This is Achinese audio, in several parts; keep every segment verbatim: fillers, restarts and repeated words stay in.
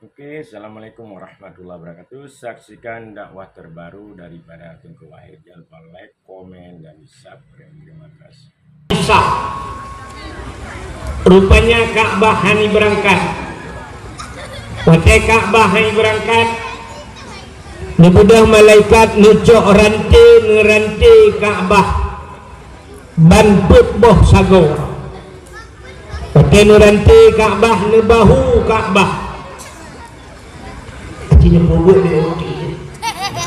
Oke, assalamualaikum warahmatullahi wabarakatuh. Saksikan dakwah terbaru daripada Teungku Wahid. Jangan lupa like, komen, dan subscribe. Terima kasih. Sah. Rupanya Ka'bah hana beurangkat. Watée Ka'bah hana beurangkat, neubeudôh malaikat neucok ranté, neuranté Ka'bah ban peuet boh sagoe. Watée neuranté Ka'bah, neubahu Ka'bah. Aci nyoe peubuet lé ureueng,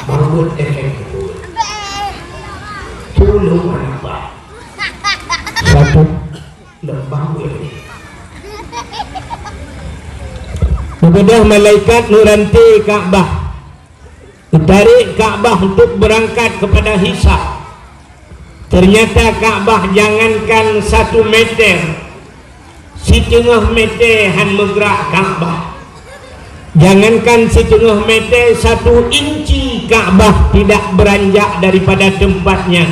peubuet efek peubuet. Tulông aneuk bah. Satu leumbang buet. Neubeudôh malaikat neuranté Ka'bah. Neutarek Ka'bah untuk berangkat kepada hisab. Ternyata Ka'bah jangankan satu meter, siteungoh meter han meugrak Ka'bah. Jangankan siteungoh meter, satu inci Ka'bah tidak beranjak daripada tempatnya.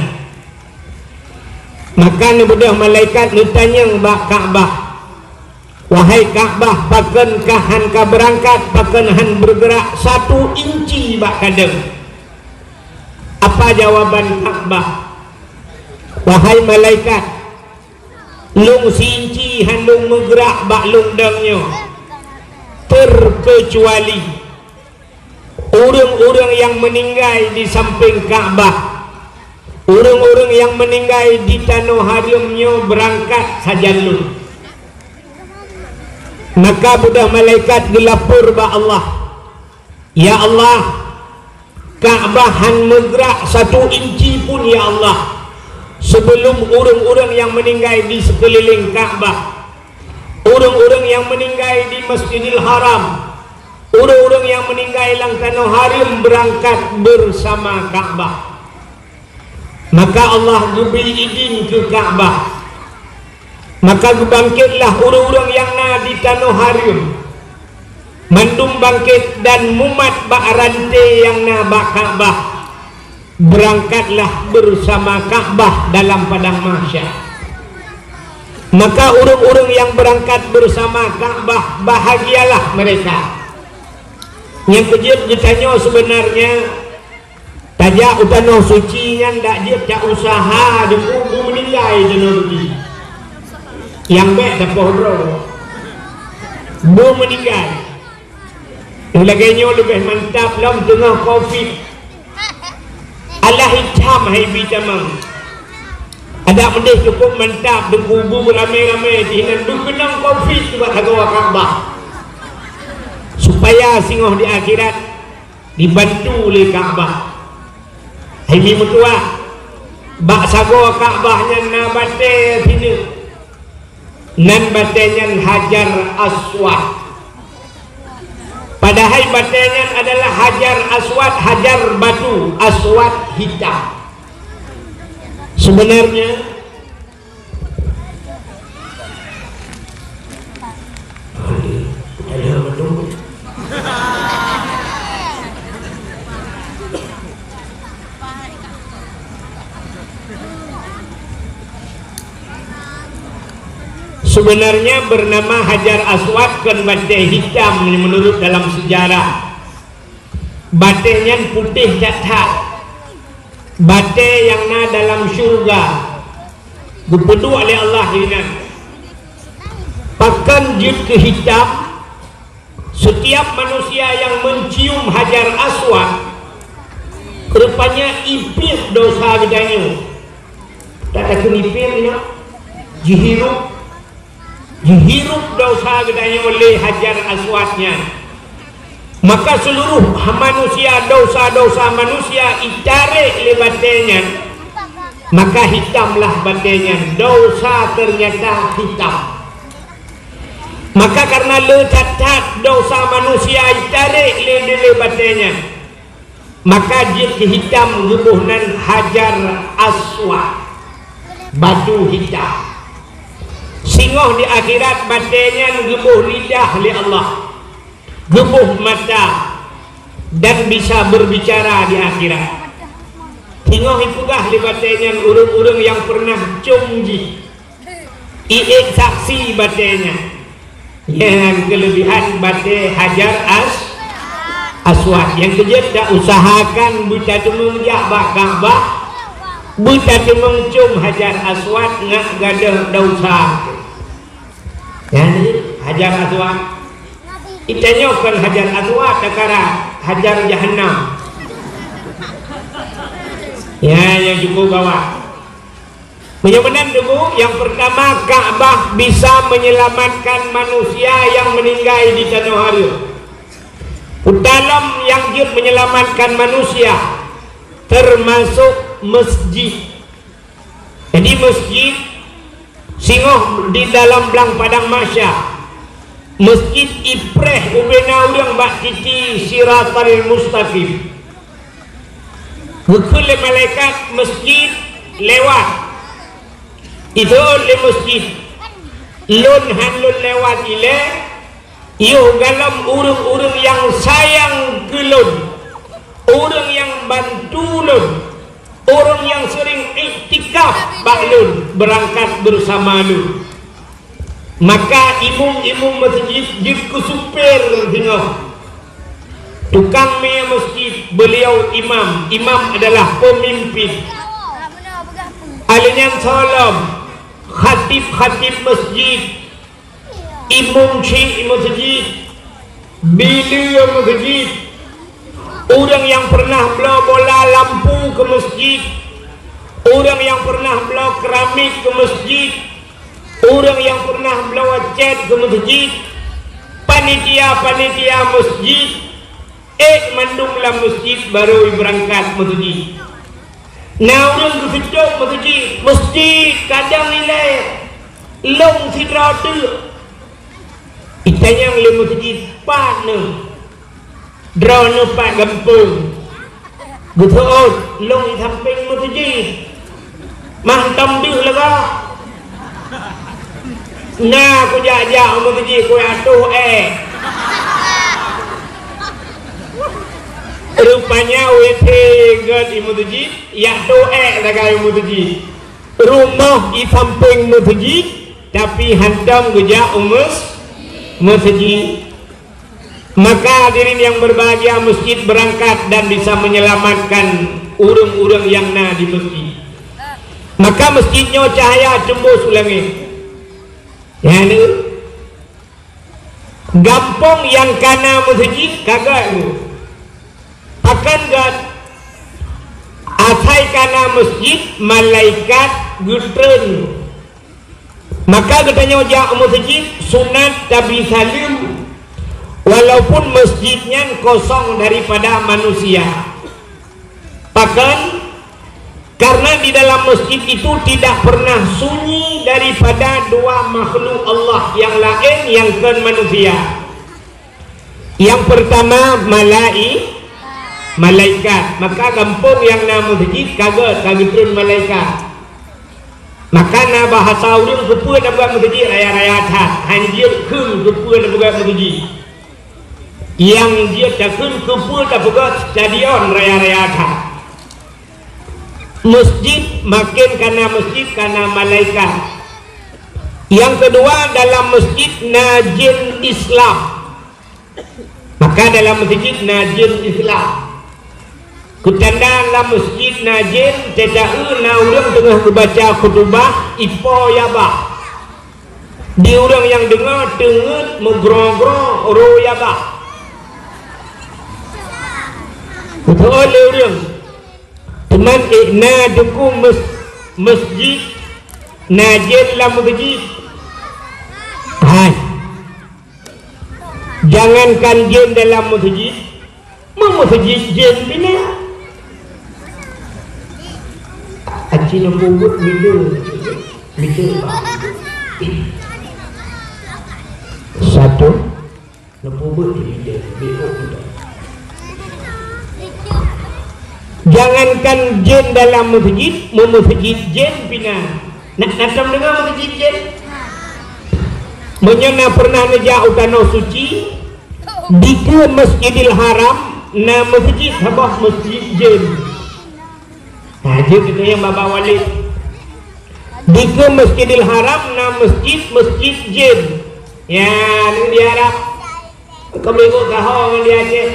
Maka neubeudôh malaikat neutanyong bak Ka'bah, "Wahai Ka'bah, pakon kah han ka beurangkat, pakon han beureugerak satu inci bak kadeueng?" Apa jawaban Ka'bah? "Wahai malaikat, lôn si-inci han lôn meugrak bak lôn dong nyoe, terkecuali ureuëng-ureuëng nyang meuninggai di sampéng Ka'bah, ureuëng-ureuëng nyang meuninggai di tanoh hareuem nyoe beurangkat sajan lôn." Maka beudôh malaikat geulapor bak Allah, "Ya Allah, Ka'bah han meugrak satu inci pun, ya Allah, sebelum ureuëng-ureuëng nyang meuninggai di seukeulileng Ka'bah, ureuëng-ureuëng nyang meuninggai di Masjidil Haram, ureuëng-ureuëng nyang meuninggai lam tanoh hareuem beurangkat beusama Ka'bah." Maka Allah geubri idin keu Ka'bah. Maka geubangketlah ureuëng-ureuëng nyang na di tanoh hareuem. Mandum bangket dan mumat bak ranté nyang na bak Ka'bah. Beurangkatlah beusama Ka'bah dalam padang mahsyar. Maka ureuëng-ureuëng nyang beurangkat beusama Ka'bah, bahagialah mereka. Nyang keujeuet geutanyoe seubeunarnya, tajak u tanoh suci nyan dak jeuet jak useuha deungon bu meuninggai deungon rugi. Nyang bék tapoh droe. Bu meuninggai. Lagée nyoe leubeh mantap lom teungoh covid. Alah itam hai bi tamong. Adak meudeh cukup mantap dikubu ramé-ramé di nan dikeunong covid bak sagoe Ka'bah. Supaya singoh di akhirat dibantu lé Ka'bah. Hai mi meutuah, bak sagoe Ka'bah nyan na batée sineuk. Nan batée nyan Hajar Aswad. Padahai batée nyan adalah Hajar Aswad, hajar batu, aswad hitam. Sebenarnya, sebenarnya bernama Hajar Aswad, kon batée hitam menurut dalam sejarah. Batée nyan putéh that-that. Batée nyang na dalam syeuruga geupeuduek lé Allah inan. Pakon jeuet keu hitam? Setiap manusia yang mencium Hajar Aswad, rupanya ipiek dosa geutanyoe. Tatakheun ipiek nyoe, jihirup, jihirup dosa geutanyoe lé Hajar Aswad nyan. Maka seluruh manusia, dosa-dosa manusia itarek lé batée nyan, maka hitamlah batée nyan, dosa ternyata hitam. Maka karena le that-that dosa manusia itarek lé, lé, lé batée nyan, maka jeuet keu hitam geuboh nan Hajar Aswad, batu hitam. Singoh di akhirat batée nyan geuboh lidah lé Allah, geuboh mata, dan bisa berbicara di akhirat. Singoh ipeugah lé batée nyan ureuëng-ureuëng nyang pernah com jih. Iék saksi batée nyan. Nyan keulebihan batée Hajar As-, Aswad. Nyang keujeuet, ta usahakan beutateumeung jak bak Ka'bah, beutateumeung com Hajar Aswad ngat gadôh desya. Nyan Hajar Aswad. Itanyoe kon Hajar Aswad, takarat Hajar Jahannam. Ya, nyang cukup gawat. Meunyoe meunan, Teungku, nyang peurtama, Ka'bah bisa menyelamatkan manusia nyang meuninggai di tanoh hareuem. Utalom nyang jeuet menyelamatkan manusia, teumasok meusjid. Jadi, meusjid singoh di dalam blang padang mahsyar, meusjid ipreh ubena ureuëng bak titi Siratal Mustaqim. Geukheun lé malaikat meusjid lewat. Iteuôt lé meusjid, "Lôn han lôn lewat ilée, yoh galom ureuëng-ureuëng nyang sayang keu lôn, ureuëng nyang bantu lôn, ureuëng nyang seuring iktikaf bak lôn, beurangkat beusama lôn." Maka imum-imum meusjid jeuet keu supir singoh. Tukang mie meusjid, beuliau imam. Imam adalah peumimpin. Alheuh nyan soe lom, khatib-khatib meusjid, imum chik meusjid, bileue meusjid, ureuëng nyang peureunah bloe bola lampu keu meusjid, ureuëng nyang peureunah bloe keramik keu meusjid, ureuëng nyang peureunah bloe cét keu meusjid, panitia-panitia meusjid, ék mandum lam meusjid barô jibeurangkat meusjid. Na ureuëng geuseutôt meusjid, meusjid kadang ilée lôn sidroe teuk. Itanyong lé meusjid, "Pat neuh?" "Droeneuh pat gampông?" Geuseuôt, "Lôn sampéng meusjid." "Mantong deuh lagoe." "Na kujak-jak u meusjid, kujak toh ék." Rupanya wéh gét i meusjid, jak toh ék sagai u meusjid. Rumoh i sampéng meusjid, tapi hántom geujak u meus-, meusjid. Maka hadirin yang berbahagia, meusjid beurangkat dan bisa menyelamatkan ureuëng-ureuëng nyang na di meusjid. Maka meusjid nyoe cahya teumbôh u langét. Nyan, gampông nyang ka na meusjid ka gét. Pakon gét? Asai ka na meusjid, malaikat geutreun. Maka geutanyoe jak u meusjid sunat tabi saleuem, walaupun meusjid nyan kosong daripada manusia. Pakon? Karena di dalam meusjid itu tidak pernah sunyi daripada dua makhluk Allah nyang laén nyang kon manusia. Nyang peurtama malai-, malaikat. Maka gampông nyang na meusjid ka gét, ka geutreun malaikat. Maka na bahasa ureuëng, "Keupeue tapeugah meusjid raya-raya that, hanjeuet kheun keupeue tapeugah meusjid." Nyang jeuet takheun, "Keupeue tapeugah stadion raya-raya that?" Meusjid maken ka na meusjid, ka na malaikat. Nyang keudua, dalam meusjid na jén Islam. Maka dalam meusjid na jén Islam. Keutanda lam meusjid na jén, teuta na ureuëng teungoh geubaca khutubah, ipo ya bah. Di ureuëng nyang deungoe teungeut meugroe-groe roh ya bah. Beutôi lé ureuëng. Teuma ék na Teungku meus-, meusjid, na jén lam meusjid. Hai. Jangankan jén dalam meusjid, meumeusjid jén pih na. Aci neupeubuet mideue, mideue bak. Satu, neupeubuet mideue, B O udah. Jangankan jén dalam meusjid, meumeusjid jén pih na. Na, na tom deungoe meusjid jén? Meunyoe na pernah neujak u Tanoh Suci, dikeue Masjidil Haram na meusjid saboh meusjid jén. Nah, jeuet keu nyang babah walét. Dikeue Masjidil Haram na meusjid, meusjid jén. Ya, ni di Arab. Kami ikut kahong di Aceh.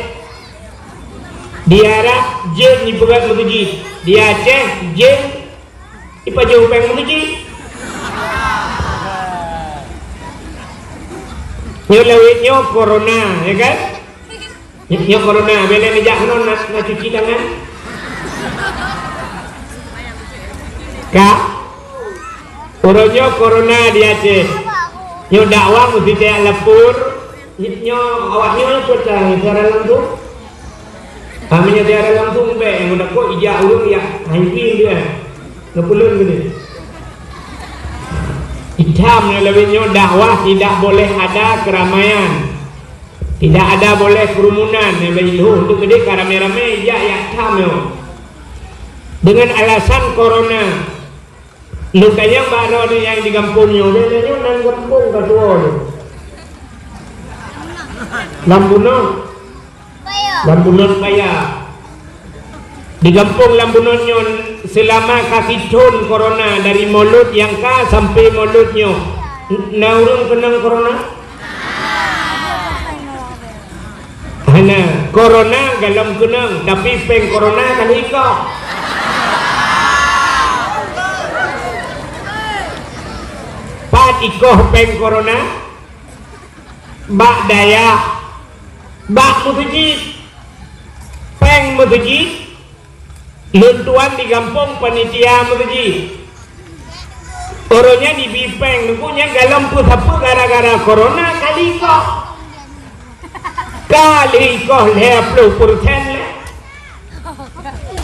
Di Arab, jin dipeugah meuseujid. Di Aceh, jin dipajoh péng meuseujid. Nyoe lawét nyoe corona, ya kan? Nyoe, nyoe corona, bila neujak keunoe na, na cuci tangan. Ka? Uroe nyoe corona di Aceh. Nyoe dakwah meusti tajak lapor. Nyoe awak nyoe peue tan siaran langsung? Ah, meunyoe siaran langsung bèk, nyang meudakwah ijak ureueng yak haipi dia. Neupeulon geude. Itam nyoe lawét nyoe dakwah tidak boleh ada keramaian. Tidak ada boleh kerumunan, nyang bagi lheueh untuk geude ka ramé-ramé ijak yak tham nyoe. Dengan alasan corona. Lôn tanyong bak droeneuh nyang di gampông nyoe, nyoe nan gampông ka tuwoe nyoe. Lam bunoe. Lam bunoe kaya. Di gampông lam bunoe nyoe seulama ka sithon corona dari mulod nyang ka sampai mulod nyoe. Na ureueng keunong corona? Hana, corona galom keunong, tapi péng corona ka lheueh ikoh. Pat ikoh péng corona? Bak dayah, bak meuseujid. Péng meuseujid, lôn tuan di gampông panitia meuseujid. Uroe nyan ibi péng, nunggu nyan galom peue sapeue gara-gara corona ka lheueh ikoh. Ka lheueh ikoh lhèe ploh persen lé.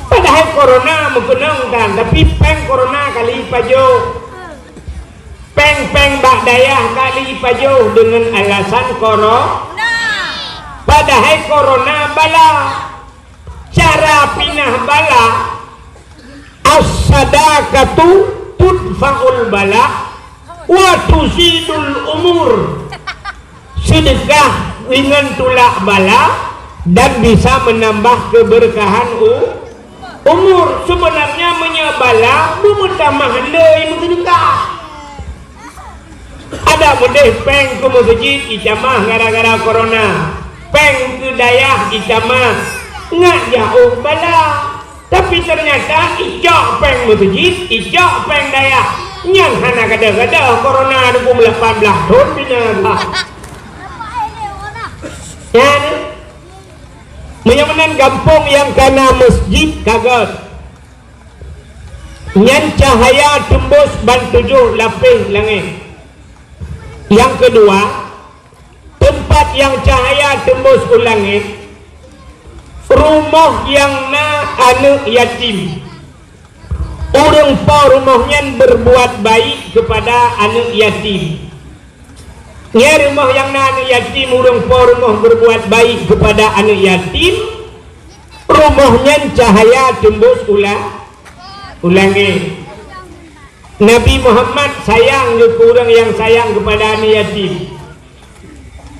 Padahai corona meukeunong tan, tapi péng corona ka lheueh ipajoh. Péng-péng bak dayah ka lheueh ipajoh deungon alasan corona. Padahai corona bala. Cara pinah bala, as-sadaqatu tudfa'ul bala wa tuzidul umur. Sedekah ringan tulak bala dan bisa menambah keberkahan u-, umur. Sebenarnya meunyoe bala beumeutamah le meusedekah. Adak meudeh péng keu meuseujid icamah gara-gara corona. Péng keu dayah icamah ngat jaoh bala. Tapi ternyata icok péng meuseujid, icok péng dayah. Nyan hana gadoh-gadoh corona dua ribu lapan belas thon bina. Nyan. Meunyoe meunan gampông nyang kana meuseujid ka göt. Nyan cahaya teumbus ban tujoh lapéh langét. Nyang keudua, teumpat nyang cahaya teumbus u langét, rumoh nyang na aneuëk yatim. Ureuëng po rumoh nyan berbuat baik kepada aneuëk yatim. Nyan rumoh nyang na aneuëk yatim, ureuëng po rumoh berbuat baik kepada aneuëk yatim, rumoh nyan cahaya teumbus u la-, u langét. Nabi Muhammad sayang keu ureuëng nyang sayang kepada aneuëk yatim.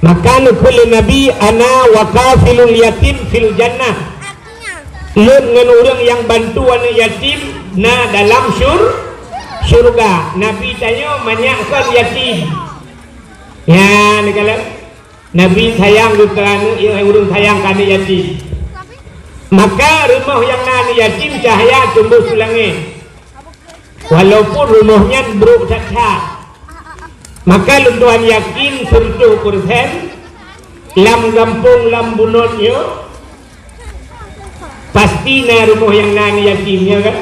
Maka neukheun lé Nabi, "Ana wa kafilul yatim fil jannah." Lôn ngon ureuëng nyang bantu aneuëk yatim na dalam syur-, syurga. Nabi tanyoe manyak kon yatim. Nyan, neukalon. Nabi sayang keu aneuëk, ureuëng sayang keu aneuëk yatim. Maka rumoh nyang na aneuëk yatim cahya teumbus u langét. Walaupun rumoh nyan brok that-that. Maka lôn tuan yakin seureutôh persen lam gampông lam bunoe nyoe pasti na rumoh nyang na aneuëk yatim, ya kan?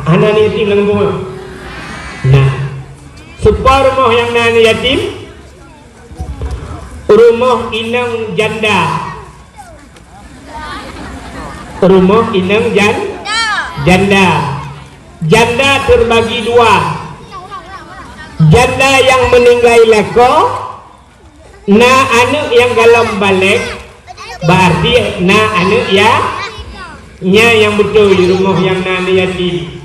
Hana aneuëk yatim lam gampông nyoe? Nah. Soe po rumoh nyang na aneuëk yatim? Rumoh inong janda. Rumoh inong jan-, janda. Janda terbagi dua. Janda nyang meuninggai lakoe, na aneuëk nyang galom balek, berarti na aneuëk ya-, nyan nyang beutôi rumoh nyang na aneuëk yatim.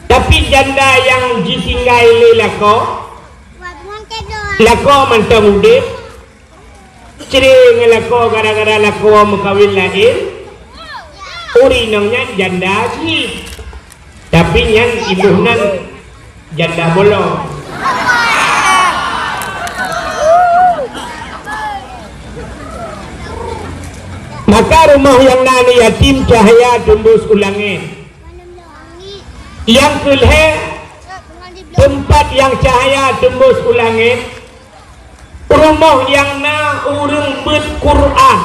Tapi janda nyang jitinggai lé lakoe, lakoe mantong udeb, cre ngon lakoe gara-gara lakoe meukawen laén, ureuëng inong nyan janda jih. Tapi nyan iboh nan janda bolong. Maka rumoh nyang na aneuk yatim cahya teumbus u langét. Nyang keulhée, teumpat nyang cahya teumbus u langét, rumoh nyang na ureuëng beuet Quran,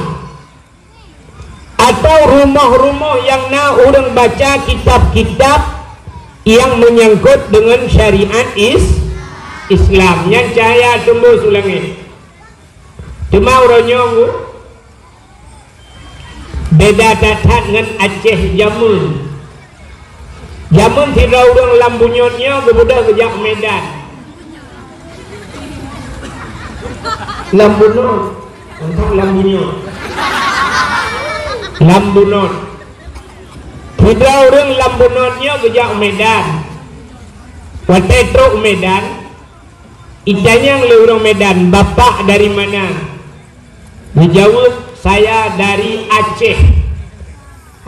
atau rumoh-rumoh nyang na ureuëng baca kitab-kitab nyang meunyangkot deungon syariat is-, Islam. Nyan cahya teumbus u langét. Teuma uroe nyoe, beda that-that ngon Aceh jameun. Jameun sidroe ureuëng lam bunyot nyoe geubeudôh geujak u Medan. Lam bunyot, entah lam bunyot. Lam bunyot. Sidroe ureuëng lam bunyot nyoe geujak u Medan. Watée trok u Medan, itanyong lé ureuëng Medan, "Bapak dari mana?" Geujaweueb, "Saya dari Aceh."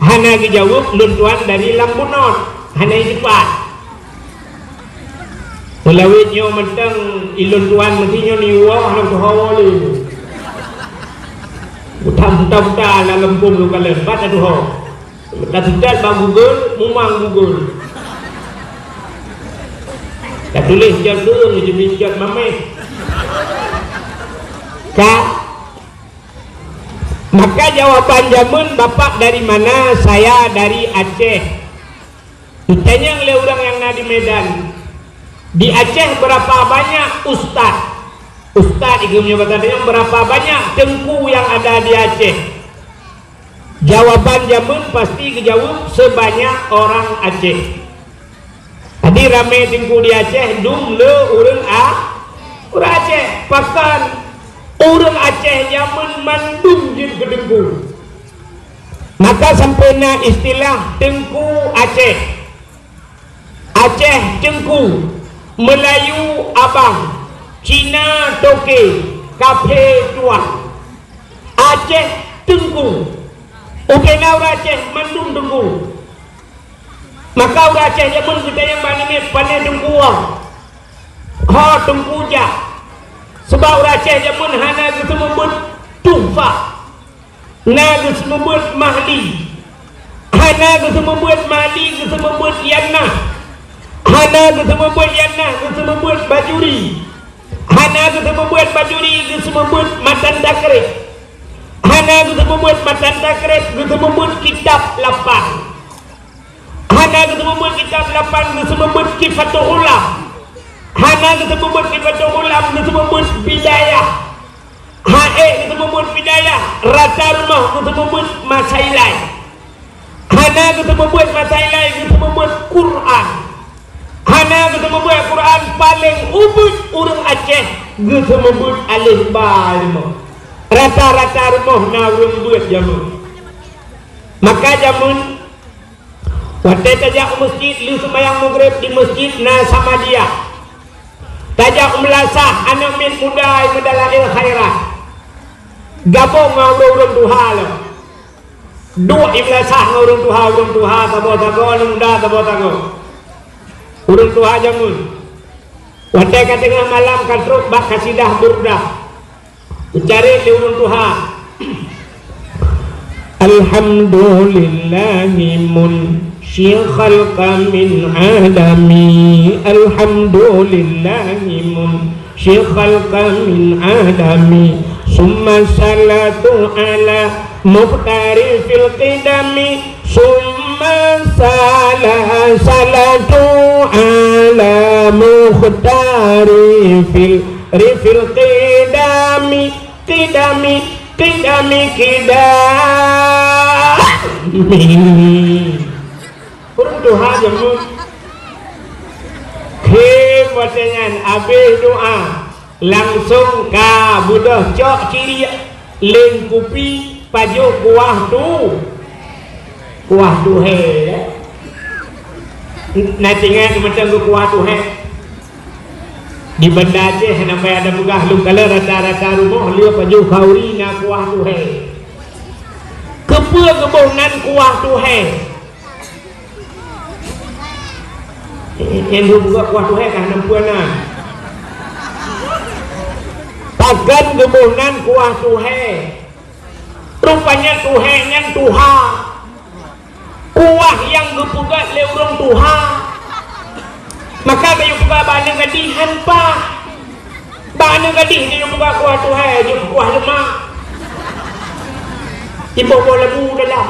Hana geujaweueb, "Lôn tuan dari lam bunyot." Hana jiteupat. Meulawét nyoe mantong ilôn tuan meusti nyoe niwoe hana tuho lé. Buta-buta lam gampông lôn kalon, bat na tuho. Tateutat bak Google, mumang Google. Tatuléh jot leueng, jeuet jot mameh. Ka. Maka jawaban jameun, "Bapak dari mana?" "Saya dari Aceh." Itanyong lé ureuëng nyang na di Medan, "Di Aceh berapa banyak ustaz?" Ustaz, ikeu meunyoe bak tanyoe, "Berapa banyak teungku yang ada di Aceh?" Jawaban jameun pasti geujaweueb, "Sebanyak orang Aceh." Jadi ramé teungku di Aceh dum le ureuëng A-, ureuëng Aceh. Pakon ureuëng Aceh jameun mandum jeuet keu teungku. Maka sampoe na istilah Teungku Aceh. Aceh Teungku, Melayu Abang, Cina Toke, Kafe Tuan. Aceh Teungku. Ubena ureuëng Aceh mandum teungku. Maka ureuëng Aceh jameun geutanyong bak namiet, "Pane teungku?" "Ho teungku jak." Sabab ureuëng Aceh jameun hana geuseumeubeuet Tuhfah. Na geuseumeubeuet Mahli. Hana geuseumeubeuet Mahli, geuseumeubeuet Yannah. Hana geuseumeubeuet Yannah, geuseumeubeuet Bajuri. Hana geuseumeubeuet Bajuri, geuseumeubeuet Matan Takrib. Hana geuseumeubeuet Matan Takrib, geuseumeubeuet Kitab Lapan. Hana geuseumeubeuet Kitab Lapan, geuseumeubeuet Kifatul Ghulam. Hana geuseumeubeuet Kifatul Ghulam, geuseumeubeuet Bidayah. Hana geuseumeubeuet Bidayah, rata rumoh geuseumeubeuet Masailai. Hana geuseumeubeuet Masailai, geuseumeubeuet Quran. Hana geuseumeubeuet Quran, paleng ubit ureuëng Aceh geuseumeubeuet aleh ba rumoh. Rata-rata rumoh na ureuëng beuet jameun. Maka jameun, watée tajak u meuseujid, lheueh seumayang Maghrib di meuseujid na Samadiyah. Tajak u meulasah, aneuk miet muda meudalail khairat. Gabong ngon ureuëng-ureuëng tuha lom. Duek i meulasah ngon ureuëng tuha, ureuëng tuha saboh sagoe, aneuk muda saboh sagoe. Ureuëng tuha jameun. Watée ka teungoh malam ka trok bak kasidah Burdah. Geucari lé ureuëng tuha. Alhamdulillahi munsyi khalqa min adami. Alhamdulillahi munsyi khalqa min adami. Summa salatu ala mukhtari fil qidami. Summa sala-, salatu ala mukhtari fil, ri fil qidami, qidami, qidami, qidami. Ureuëng tuha jameun. Khém watée nyan abéh doá. Langsong ka beudôh cok ciriek, leng kupi, pajoh kuah tu-, kuah tuhée, ya. Na teuingat mantong keu kuah tuhée? Di Banda Aceh, hana payah tapeugah, lôn kalon rata-rata rumoh le pajoh khauri na kuah tuhée. Keupeue geuboh nan kuah tuhée? Nyang geupeugah kuah tuhée ka hana peue na. Pakon geuboh nan kuah tuhée? Rupanya tuhée nyan tuha. Kuah nyang geupeugöt lé ureuëng tuha. Maka geupeugah bak aneuk gadih, "Han paih." Bak aneuk gadih geupeugah kuah tuhée, jeuet kuah leumah. Iboh-boh leubeh dalam.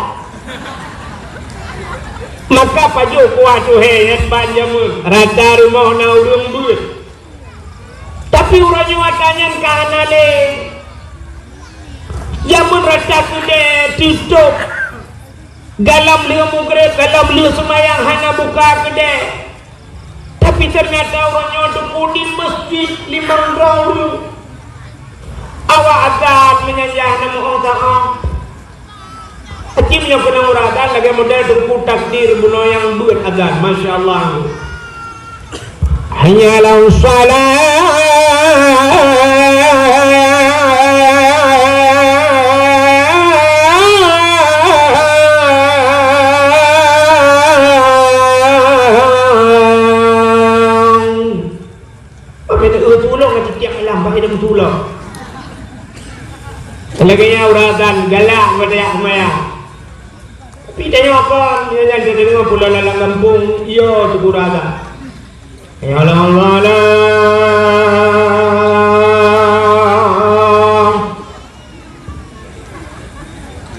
Maka pajoh kuah tuhée nyan ban jameun, rata rumoh na ureuëng beuet. Tapi uroe nyoe atra nyan ka hana lé. Jameun rata keudè teutôb. Galom lheueh mugreb, galom lheueh seumayang hana buka keudè. Tapi teunyata uroe nyoe teungku di meuseujid limong droe ureuëng. Awak azan meunyan yah na meu'oh-ta'oh. Aci meunyoe keunong uroe azan lagée model teungku takdir bunoe nyang beuet azan, masya Allah. Hayya 'alas shalah. Pami teu tulông ka sitiap malam, pami teu tulông. Lagée nyan uroe azan galak meudaya seumayang. Tapi tanyoe kon, nyan, nyan, nyan, nyan, pulo lam gampông, iyo, teugura agam. Ya Allah, Allah.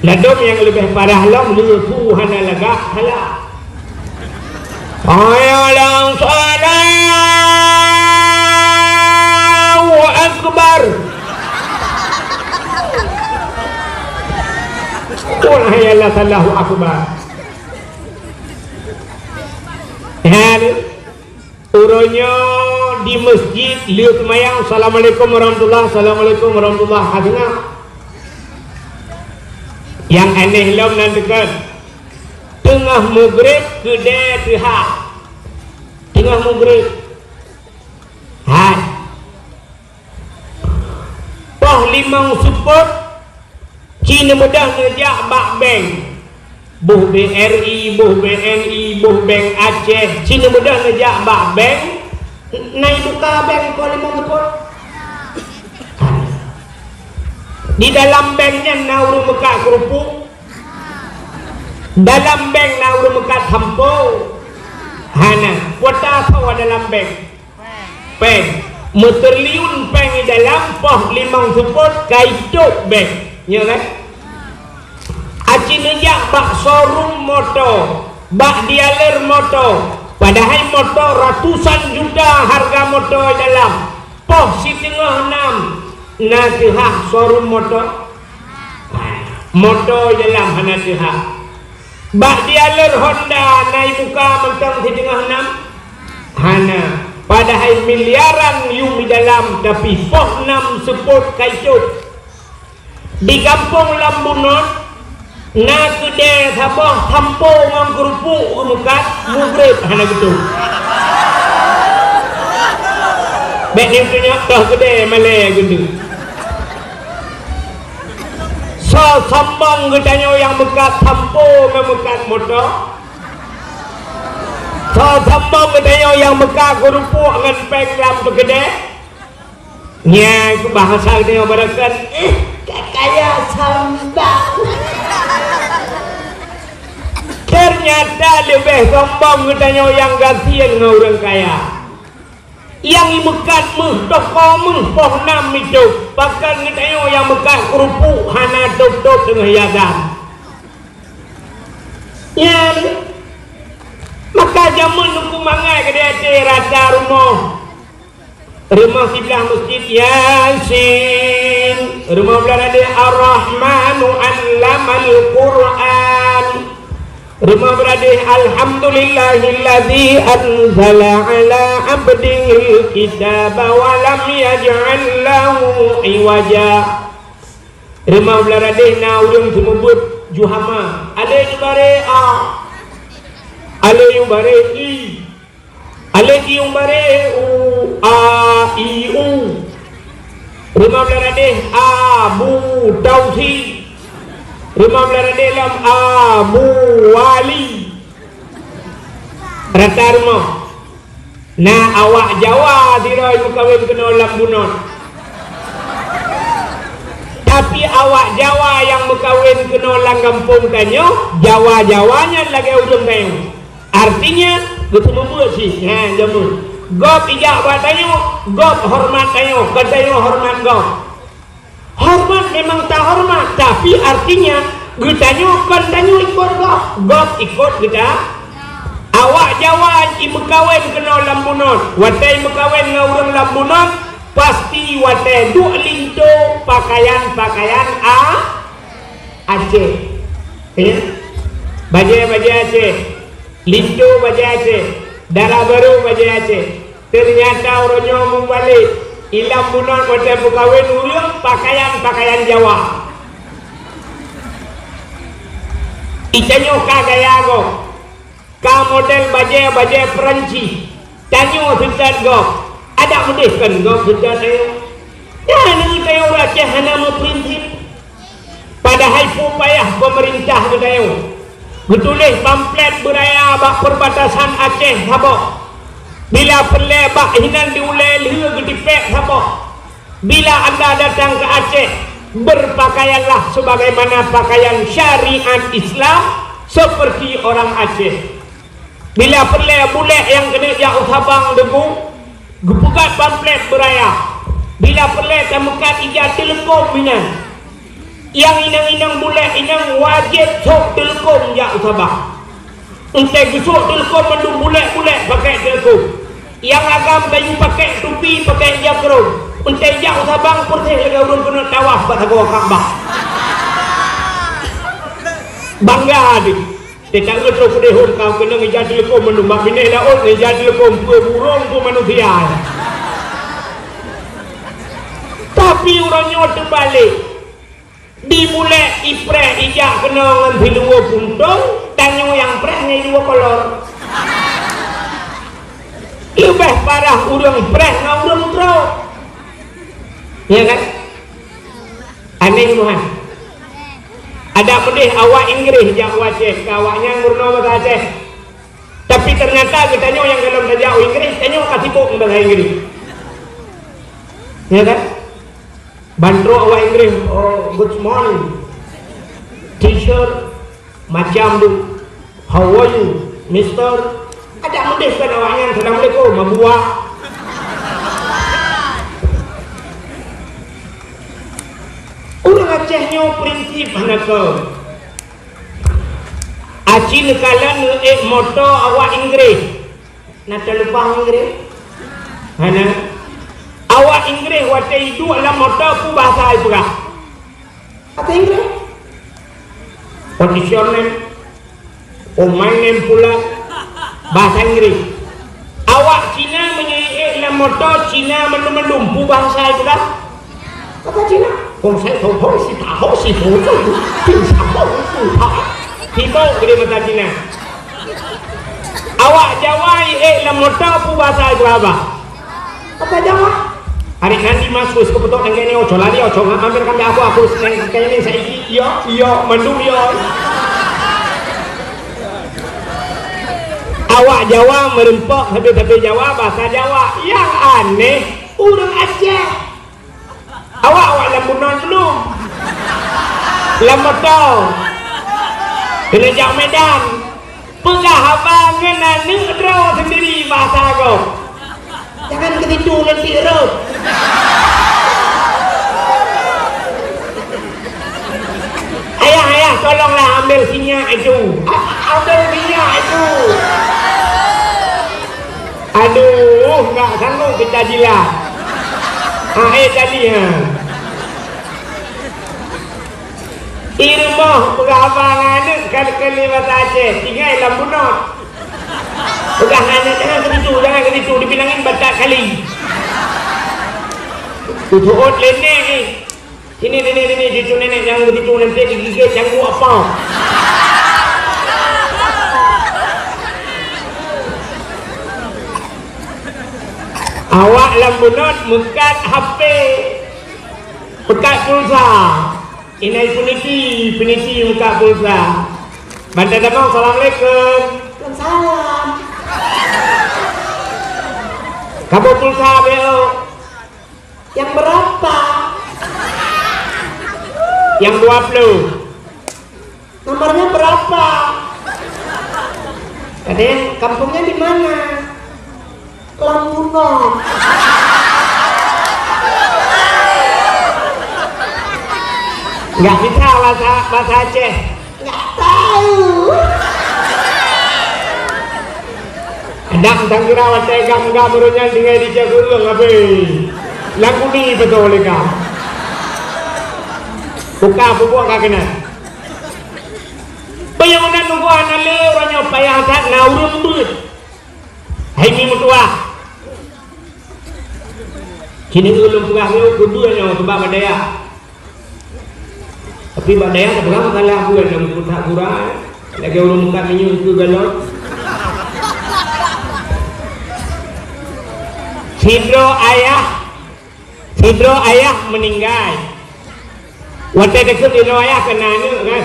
Ladôm nyang leubeh parah lom, leuhu hana lagak, salah. Hayya 'alas shalah. Allahu akbar. Qul hayya 'alas shalah, Allahu akbar. Nyan, uroe nyoe di meuseujid lheueh seumayang, "Assalamualaikum warahmatullah, assalamualaikum warahmatullah," ha deungoe. Nyang aneh lom nan deungon, teungoh mugreb keudè teuhah. Teungoh mugreb. Hai. Poh limong seupôt, ci neumeudah neujak bak bank. Boh B R I, boh B N I, boh Bank Aceh, ci neumeudah neujak bak bank, na ibuka bank poh limong seupôt. Di dalam bank nyan na ureuëng meukat keurupuk. Dalam bank na ureuëng meukat sampo. Hana, kuota soe dalam bank. Péng. Meutriliun péng di dalam poh limong seupôt ka itôb bank. Nyo kan? Aci neujak bak showroom moto, bak dealer moto. Padahai moto ratusan juta harga moto di dalam. Poh siteungoh nam na teuhah showroom moto. Moto di dalam hana teuhah. Bak dealer Honda na ibuka mantong siteungoh nam? Hana. Padahai miliaran yuem di dalam, tapi poh nam seupôt ka itôb. Di gampông lam bunoe na keudè saboh sampo ngon keurupuk geumeukat, mugreb hana geutôb. Bék neutunyok toh keudè malèe geundeuek. Soe sombong geutanyoe nyang meukat sampo ngon meukat moto? Soe sombong geutanyoe nyang meukat keurupuk ngon péng lam peukeudè? Nyan keu bahasa geutanyoe barokon, eh, ka kaya sombong. Teunyata leubeh sombong geutanyoe nyang gasien ngon ureuëng kaya. Nyang meukat méuh toko méuh poh nam itôb, pakon geutanyoe nyang meukat keurupuk hana tôb-tôb teungoh hiasan. Nyan, maka jameun Teungku mangat keudéh até rata rumoh. Rumoh siblah meuseujid Yasin, rumoh blah radeh Ar-Rahmanu 'allamal Qur'an. Rumoh beuradeh, "Alhamdulillahilladzi anzala 'ala 'abdihil kitaba wa lam yaj'al lahu 'iwaja." Rumoh beuradeh na ureuëng seumeubeuet ju hama. Alé ju baré a. Alé ju baré i. Alé ju baré u, a, i, u. Rumoh beuradeh Abu Tausi. Rumoh beuradeh lom Abu Wali. Rata rumoh. Na awak Jawa sidroe meukawen keunoe lam bunoe. Tapi awak Jawa nyang meukawen keunoe lam gampông tanyoe, Jawa-Jawa nyan lagèe ureueng tanyoe. Artinya, geuteumeubeuet cit. Ha, jameun. Gob ijak bak tanyoe, gob horeumat tanyoe, kon tanyoe horeumat gob. Horeumat memang tahoreumat, tapi artinya geutanyoe kon tanyoe ikot gob, gob ikot geuta. Awak Jawa jimeukawen keunoe lam bunoe. Watèe meukawen ngon ureueng lam bunoe, pasti watèe duek linto pakaian-pakaian a-, Aceh. Ya? Bajèe-bajèe Aceh. Linto bajèe Aceh, dara barô bajèe Aceh. Teunyata uroe nyoe mubalek, i lam bunoe watèe peukawen ureueng pakaian-pakaian Jawa. Itanyoe ka gaya gob, ka model bajèe-bajèe Perancis. Tanyoe seutôt gob, adak meudeh kon gob seutôt tanyoe. Nyan ureueng Aceh hana meuprinsip. Padahai peue payah peumeurintah geutanyoe geutuléh pamflet beuraya bak peurbatasan Aceh saboh. Bila peureulèe bak hinan di ulèe lheueh geutipék saboh. Bila anda datang ke Aceh, berpakaianlah sebagaimana pakaian syariat Islam seperti orang Aceh. Bila peureulèe bulèk nyang keuneuk jak u Sabang deungon geupeugöt pamflet beuraya. Bila peureulèe tameukat ija teuleukom inan. Nyang inong-inong bulèk inong wajéb sôk teuleukom jak u Sabang. Eunteuk geusôk teuleukom mandum bulèk-bulèk pakèk teuleukom. Nyang agam kayu pakèk tupi, pakèk ija krông. Eunteuk jak u Sabang peureséh lagèe ureueng keuneuk tawaf bak sagoe Ka'bah. Bangga deh. Teuka troh keudeh hom ka keunong ija teuleukom mandum, bak binéh laôt ija teuleukom, peue burông peue manusia. Tapi uroe nyoe teubalek. Di bulèk ipreh ija keunoe ngon siluweue puntông, tanyoe nyang preh ngon dua kolor. Leubeh parah ureueng preh ngon ureueng trok. Ya kan? Aneh meuhan. Adak meudeh awak Inggréh jak u Aceh, keu awaknyan meurunoe basa Aceh. Tapi teunyata geutanyoe nyang gohlom tajak u Inggréh, tanyoe ka sibok ngon basa Inggréh. Ya kan? Ban trok awak Inggréh, "Oh, good morning, teacher." Macam tu. "How are you, mister?" Adak meudeh kon awaknyan, "Assalamualaikum, Abuwa." Ureueng Aceh nyoe prinsip hana kon. Aci neukalon neuék moto awak Inggréh. Na talupa Inggréh? Hana. Awak Inggréh watèe iduek lam moto peue bahasa ipeugah? Bahasa Inggréh. "What is your name?" "Oh, my name Fulan." Bahasa Inggréh. Awak Cina meunyoe iék lam moto Cina mandum-mandum peue bahasa ipeugah? Kata Cina, "Kong sai tong hong si ta hong si fu tu, tu sa hong tu ha." Sibok geude mata Cina. Awak Jawa iék lam moto peue bahasa Jawa? Kata Jawa. Hari nanti mas kus kebetok nang kene oco lari oco ngak ambil kami aku aku seneng kene saiki iyo iyo mandum iyo. Awak Jawa meureumpok sabe-sabe Jawa bahasa Jawa. Nyang aneh ureueng Aceh. Awak, awak lam bunoe dulu. Lam moto. Keuneuk jak Medan. Peugah haba ngon aneuk droe sendiri bahasa gob. Jangan ke situ, nanti rot. Ayah, ayah, tolonglah ambil sinyak itu. A-, ambil minyak itu. Aduh, enggak sanggup kita jilat. Ha, eh, tadi, ha. Di rumoh peugah haba ngon aneuk ka keu lé basa Aceh, tinggai lam bunoe. Peugah ngon aneuk, "Jangan ke situ, jangan ke situ, dibilangin batak kali." Uteuôt lé nèk, eh. Sini, sini, sini, cucu nenek jangan begitu, nanti digigit canggu apa. Awak lam bunot meukat H P, meukat pulsa. Inai puniti, puniti meukat pulsa. Bantai tamong, "Assalamualaikum." Waalaikumsalam. Kamoe pulsa, beo. Yang berapa? Yang dua puluh. Nomornya berapa? Katanya, "Kampungnya di mana?" "Lam Bunong." Nggak bisa bahasa, bahasa Aceh. Nggak tahu. Kadang tangira watèe gam-gam ureueng nyan tinggai di Cagureueng, abéh. Lam Kudi beutôi lé gam. Buka pupuk ka keunan. Peue nyang meunan nunggu hana lé, uroe nyoe payah that na ureueng beuet. Hai mi meutuah. Keuneuk ulôn peugah nyoe keu beuet nyoe, sabab bak dayah. Tapi bak dayah tapeugah masalah beuet nyang meutuah gura, lagèe ureueng meukat minyeuk keu galon. Sidroe ayah Sidroe ayah meuninggai. Watèe takheun sidroe ayah ka na aneuk kan?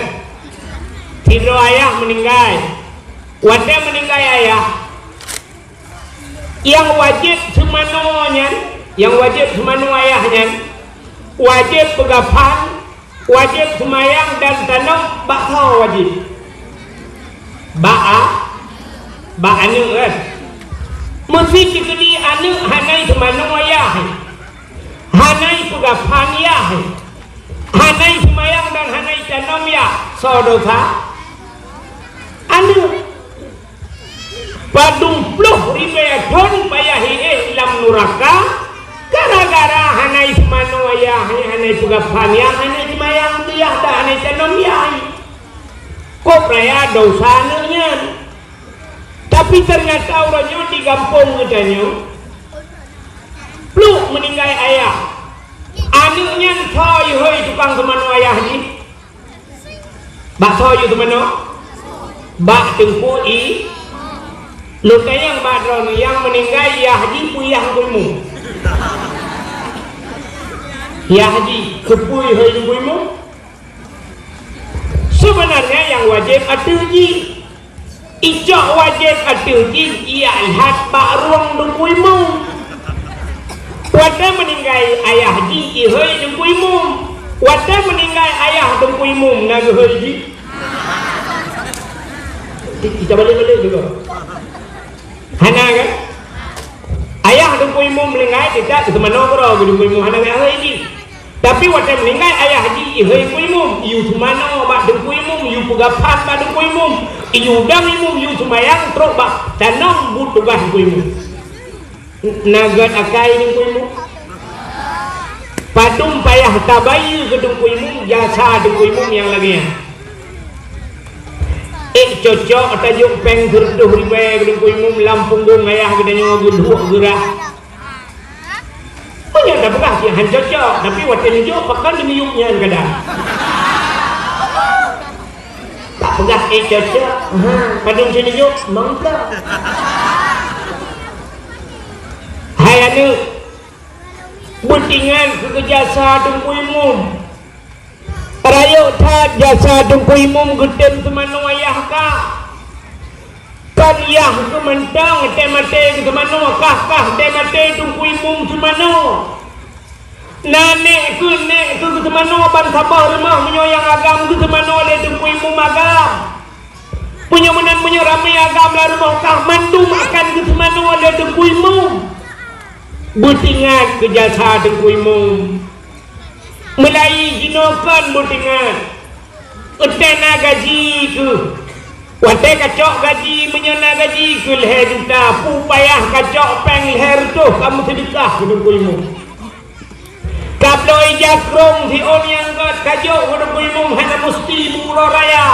Sidroe ayah meuninggai. Watèe meuninggai ayah, nyang wajéb seumanoe nyan, nyang wajéb seumanoe ayah nyan, wajéb peugaphan, wajéb seumayang dan tanom bak soe wajéb? Bak a-, bak aneuk kan? Meuseuti keudéh aneuk hana seumanoe ayah, hana peugaphan ayah, hana seumayang dan hana tanom ayah, soe dosa? Aneuk. Padum ploh ribèe thôn payah jiéh lam nuraka, gara-gara hana seumanoe ayah, hana peugaphan ayah, hana seumayang ayah, dan hana tanom ayah. Kok raya dosa aneuk nyan. Tapi teunyata uroe nyoe di gampông geutanyoe, pluek meuninggai ayah. Aneuk nyan soe jihôi tukang seumanoe ayah jih? Bak soe jih seumanoe? Bak Teungku I-, lôn tanyong bak droeneuh, nyang meuninggai yah jih peue yah Teungku Imum? Yah jih, keupeue jihôi Teungku Imum? Seubeunarnya nyang wajéb ateueh jih. Icok wajéb ateueh jih, ijak lihat bak rueng Teungku Imum. Watèe meuninggai ayah jih, jihôi Teungku Imum. Watèe meuninggai ayah Teungku Imum, na geuhôi jih? Kita balik-balik juga. Hana kan? Ayah Teungku Imum meuninggai, teutab seumanoe keudroe keu Teungku Imum, hana geuhôi jih. Tapi watèe meuninggai ayah jih, jihôi Teungku Imum, iyue seumanoe bak Teungku Imum, iyue peugaphan bak Teungku Imum, iyue udang Imum, iyue seumayang, trok bak tanom buet tugaih Teungku Imum. Na gèt akai Teungku Imum? Padum payah tabayeue keu Teungku Imum jasa Teungku Imum nyang lagèe nyan. Ék cocok tajok péng sireutôh ribèe keu Teungku Imum lam punggong ayah geutanyoe geuduek geurah. Meunyoe tapeugah cit han cocok, tapi watèe neujok pakon neumiyueb nyan kadang. Tapeugah ék cocok, ha, padum cit neujok, mang plak. Hai aneuk, beutingat keu jasa Teungku Imum. Rayeuk that jasa Teungku Imum geutem seumanoe ayah kah. Kon yah keuh mantong teumaté geuseumanoe, kah-kah teumaté Teungku Imum seumanoe. Na nèk keuh, nèk keuh geuseumanoe ban saboh rumoh, meunyoe nyang agam geuseumanoe lé Teungku Imum agam. Meunyoe meunan, meunyoe ramé agam lam rumoh kah, mandum akan geuseumanoe lé Teungku Imum. Beutingat keu jasa Teungku Imum. Meulayi jinoe kon beutingat. Watèe na gaji keuh. Watèe kacok gaji, meunyoe na gaji keuh lhèe juta, peue payah kacok péng lhèe reutôh kameuseudeukah keu Teungku Imum. Kabloe ija krông siôn nyang gèt kajok keu Teungku Imum hana musti beuuroe raya.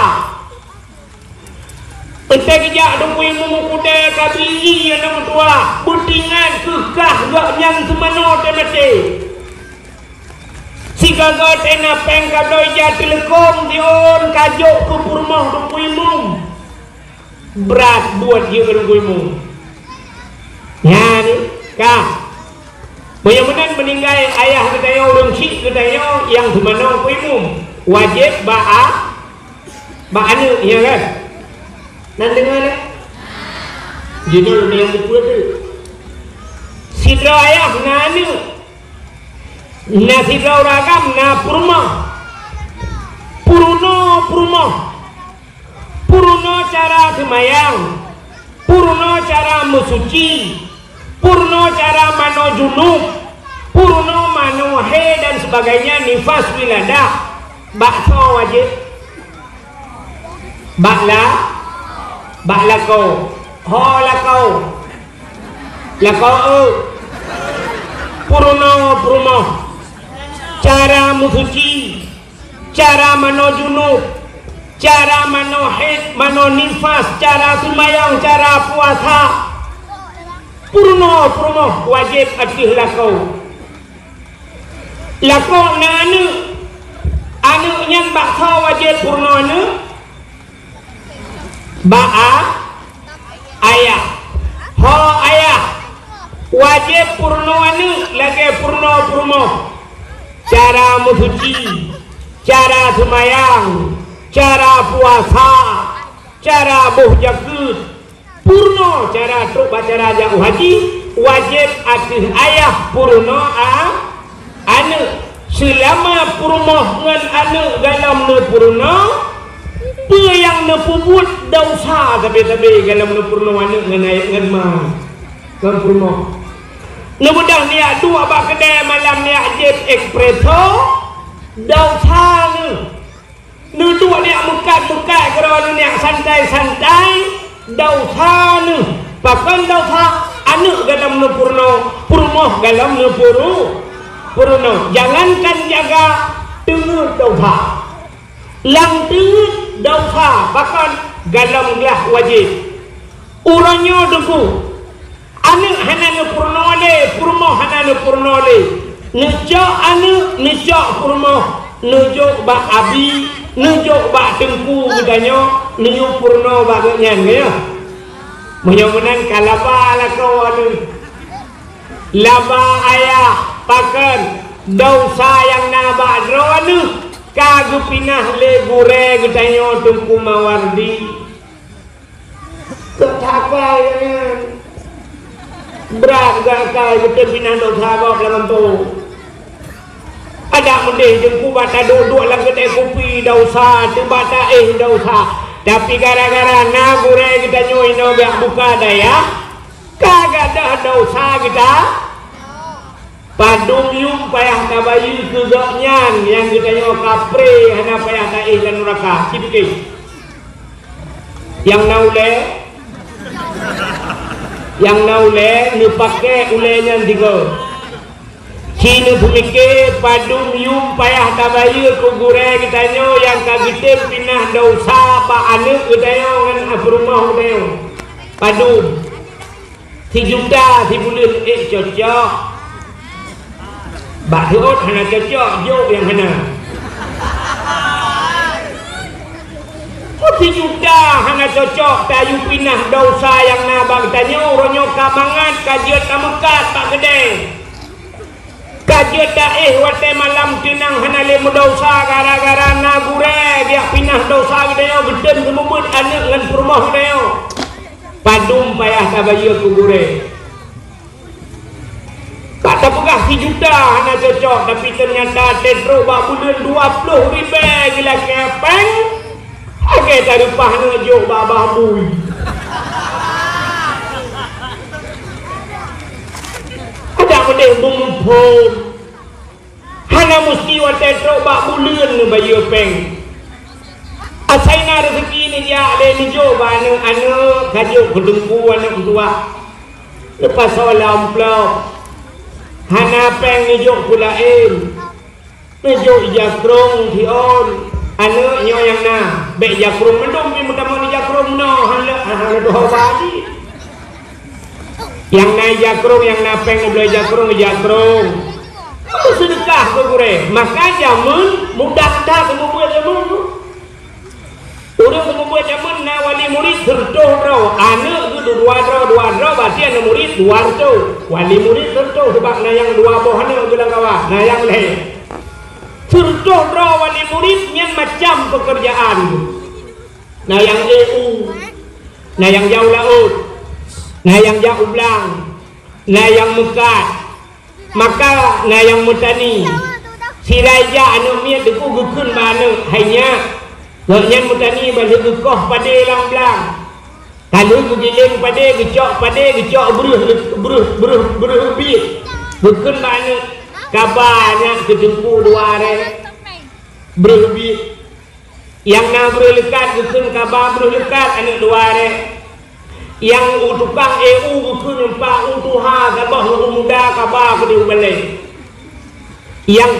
Watèe geujak Teungku Imum u keudè kabri ié aneuk meutuwah, beutingat keuh kah gobnyan seumanoe teumaté. Sigoe-goe teuh na péng kabloe ija teuleukom siôn kajok keu peurumoh Teungku Imum. Brat buet jih keu Teungku Imum. Nyan ka. Meunyoe meunan meuninggai ayah geutanyoe, ureueng chik geutanyoe nyang seumanoe Teungku Imum, wajéb bak a-, bak aneuk, iya kan? Nan deungoe lé? Jinoe lôn nyang teupeue teuh. Sidroe ayah na aneuk. Na sidroe ureueng agam na peurumoh. seumayang, purno cara meusuci, purno cara manoe junub, purno manoe haid dan sebagainya, nifas, wiladah, bak soe wajéb? Bak la-, bak lakoe. Ho lakoe. Lakoe eu. Purno peurumoh. Cara meusuci. Cara manoe junub. Cara manoe haid, manoe nifas, cara seumayang, cara puasa. Purno peurumoh wajéb ateueh lakoe. Lakoe na aneuk. Aneuk nyan bak soe wajéb purno aneuk? Bak a-, ayah. Ho ayah, wajéb purno aneuk lagée purno peurumoh. Cara meusuci, cara seumayang, cara puasa, cara boh jakeuet, purno cara trok bak cara jak u haji, wajéb ateueh ayah purno a-, aneuk. Seulama peurumoh ngon aneuk galom neupeurunoe, peue nyang neupeubuet desya sabe-sabe galom neupeurunoe aneuk ngon ayah ngon ma, ngon peurumoh. Neubeudoh neujak duek bak keudè malam neujak jieb espresso, desya neuh. Neuduek neujak meukat-meukat keudroe, neujak santai-santai, desya neuh. Pakon desya? Aneuk galom neupeurunoe, peurumoh galom neupeurunoe. Jangankan jaga, teungeut desya. Lam teungeut desya, pakon? Galom glah wajéb. Uroe nyoe Teungku, aneuk hana neupeurunoe lé, peurumoh hana neupeurunoe lé. Neucok aneuk, neucok peurumoh, neujok bak abi, neujok bak teungku geutanyoe, neuyue peurunoe bak gobnyan, ya. Meunyoe meunan ka laba lakoe aneuk. Laba ayah, pakon? Desya nyang na bak droe aneuk ka geupinah lé gurée geutanyoe Teungku Mawardi. Keu takai nyan. Brat geuakai geutem pinah desya gob lam gampông. Adak meudeh Teungku bak taduek-duek lam keutai kupi desya, teuh bak taéh desya. Tapi gara-gara na gurée geutanyoe inoe bak buka dayah, ka gadôh desya geuta. Padum yum payah tabayeue keu gobnyan nyang geutanyoe kapré hana payah taéh lam nuraka. Ci pike. Nyang na ulée, nyang na ulée neupaké ulée nyan tiga. Ci neupeumike padum yum payah tabayeue keu gurée geutanyoe nyang ka geutem pinah desya bak aneuk geutanyoe ngon peurumoh geutanyoe. Padum. Sijuta sibuleuen ék cocok. Bak seuôt hana cocok, jok nyang hana. Sijuta hana cocok, tayue pinah desya nyang na bak geutanyoe, uroe nyoe ka mangat, ka jeuet tameukat bak keudè. Ka jeuet taéh watée malam teunang hana lé meudesya gara-gara na gurée geujak pinah desya geutanyoe geutem seumeubeuet aneuk ngon peurumoh geutanyoe. Padum payah tabayeue keu gurée. Ka tapeugah sijuta hana cocok, tapi teunyata teutrok bak buleuen dua ploh ribée geulakée péng. Lagée tareupah neujok bak babah bui. Adak meudeh beumuphom. Hana musti watée trok bak buleuen neubayeue péng. Asai na reuseuki neujak lé neujok bak aneuk-aneuk, ka jok keu teungku aneuk meutuwah. Leupah soe lam amplop. Hana péng neujok peulaén. Neujok ija krong siôn, aneuk nyoe nyang na, bék ija krong mandum pih meutamong ija krong meunoe, hana, hana tuho badi. Nyang na ija krong, nyang na péng ubloe ija krong, ija krong. Kamu seudeukah keu gurée, maka jameun mudah that meubeuet jameun tu. Ureuëng meubeuet jameun na wali murit sireutôh droe, aneuk geuh dua droe, dua droe, berarti aneuk murit dua reutôh. Wali murit sireutôh, sabab na nyang dua boh aneuk geuh lam kawan, na nyang lhée. Sireutôh droe wali murit nyan macam peukeurjaan. Na nyang ék u, na nyang jak u laôt, na nyang jak u blang, na nyang meukat, Maka na nyang meutani. Sira ija aneuk miet teungku geukheun bak aneuk, "Hai nyak, gobnyan meutani ban lheueh geukoh padé lam blang." Ka lheueh geugiléng padé, geucok padé, geucok breuh, breuh, breuh, breuh biet. Geukheun bak aneuk, "Kaba nyak keu Teungku dua rèk breuh biet." Nyang na breuh leukat geukheun kaba breuh leukat aneuk dua rèk. Nyang u tukang éh u geukheun empat u tuha saboh, u muda kaba keudeh u balèe. Nyang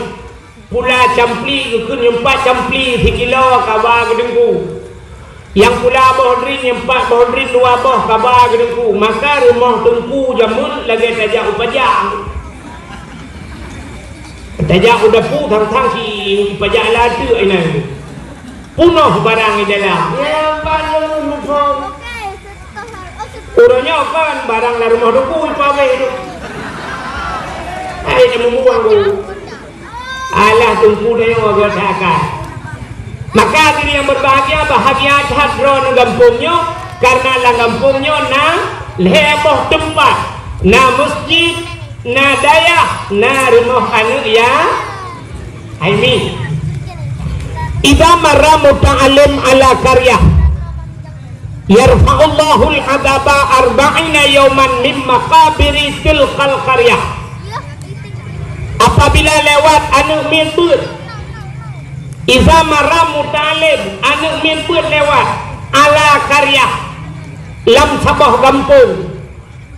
pula campli geukheun empat campli sikilo kaba keu Teungku. Nyang pula boh drin empat boh drin dua boh kaba keu Teungku. Maka rumoh Teungku jameun lagèe tajak u pajak. Tajak u dapu thang-thang si pajak lateuk inan. Punoh barang di dalam. Ya, ban nyoe muphom. Uroe nyoe kan barang lam rumoh Teungku ipawé tu. Hai, dah membuang tu. Alah, Teungku dah nyoe agak seakan. Maka hadirin yang berbahagia, bahagia that droeneuh gampông nyoe, karena lam gampông nyoe na lhèe boh teumpat, na masjid, na dayah, na rumoh aneuk ya-, Aimi. Idza marra muta'allim ala qaryah, yarfa'ullahul adzaba arba'ina yauman min maqabiri tilkal qaryah. Apabila lewat aneuk miet beuet, idza marra muta'allim, aneuk miet beuet lewat, ala qaryah, lam saboh gampông,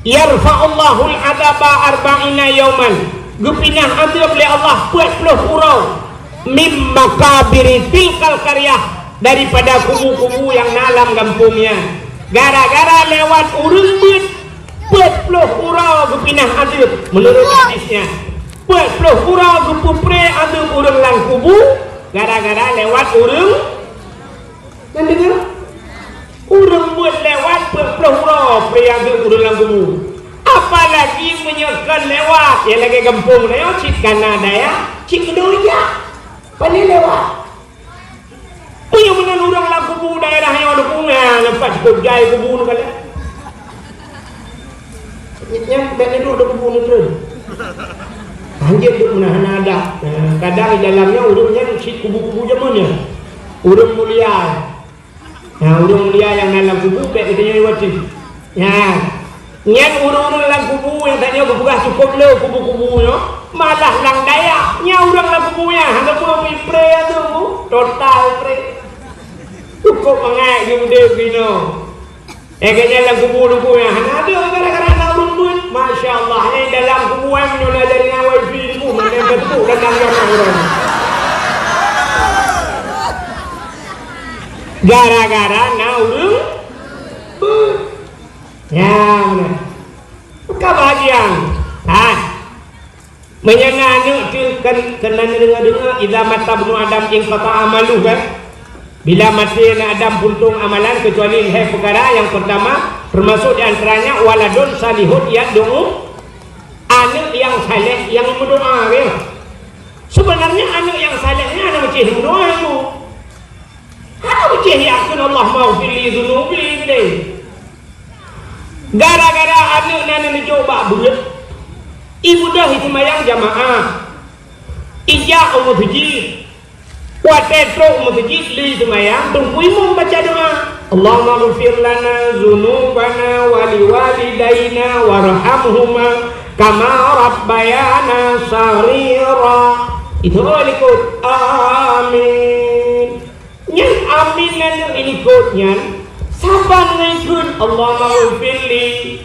yarfa'ullahul adzaba arba'ina yauman, geupinah azeub lé Allah peuet ploh uroe, mim maqabiri tilkal qaryah, daripada kubu-kubu nyang na lam gampông nyan. Gara-gara lewat ureueng beuet, peuet ploh uroe geupinah azeub, meunurot hadis nyan. Peuet ploh uroe geupeupré azeub ureueng lam kubu, gara-gara lewat ureueng Nyan deungoe, ureueng beuet lewat peuet ploh uroe pré azeub ureueng lam kubu. Apalagi meunyoe kon lewat, nyang lagèe gampông nyoe cit ka na dayah, cit keunoe jak. Paléng lewat. Meunyoe meunan ureueng lam kubu daerah nyoe dukung, nyan pat cukôp jai kubu nyoe kalon. Nyan bèk neuduek di kubu neutrön. Hanjeuet duek meunan hana adab. Nah, kadang di dalam nyan ureueng nyan cit kubu-kubu jameun nyan. Ureueng mulia. Nah, ureueng mulia nyang na lam kubu bèk geutanyoe iwati. Nyan. Nyan ureueng-ureueng lam kubu nyang tanyoe geupeugah cukôp le kubu-kubu nyoe, malah lam dayah. Nyan ureueng lam kubu nyan hana peue ipré azeub, total ipré. Cukôp mangat geuh udép inoe. Eh, gobnyan lam kubu teungku nyan hana azeub gara-gara na ureueng beuet. Masya Allah, nyan dalam kubu nyan meunyoe na jaringan wifi teungku, mantong ka teupeu dan na ureueng. Gara-gara na ureueng beuet. Nyan. Bukan bahagian. Ha. Meunyoe na aneuk teuh kan, keunan deungoe-deungoe, "Idza mata ibnu Adam inqata'a amaluhu," kan? Bila maté aneuk Adam puntông amalan keucuali lhèe peukara, nyang peurtama, teumasok di antaranya waladun salihun yad'u, aneuk nyang saleh nyang meudoa, ya. Seubeunarnya aneuk nyang saleh nyan hana meucéh meudoa tu. Hana meucéh yakheun, "Allahummaghfirli dzunubi," teuh. Gara-gara aneuk nyan neujok bak beuet, ibeudôh iseumayang jamaah, ijak u meuseujid. Watèe trok u meuseujid lé seumayang, teungku imum baca doa, "Allahummaghfir lana dzunubana wa liwalidaina warhamhuma kama rabbayana shaghira." Itu likot. Amin. Nyan amin nyan likot nyan, saban ngon kheun, "Allahummaghfirli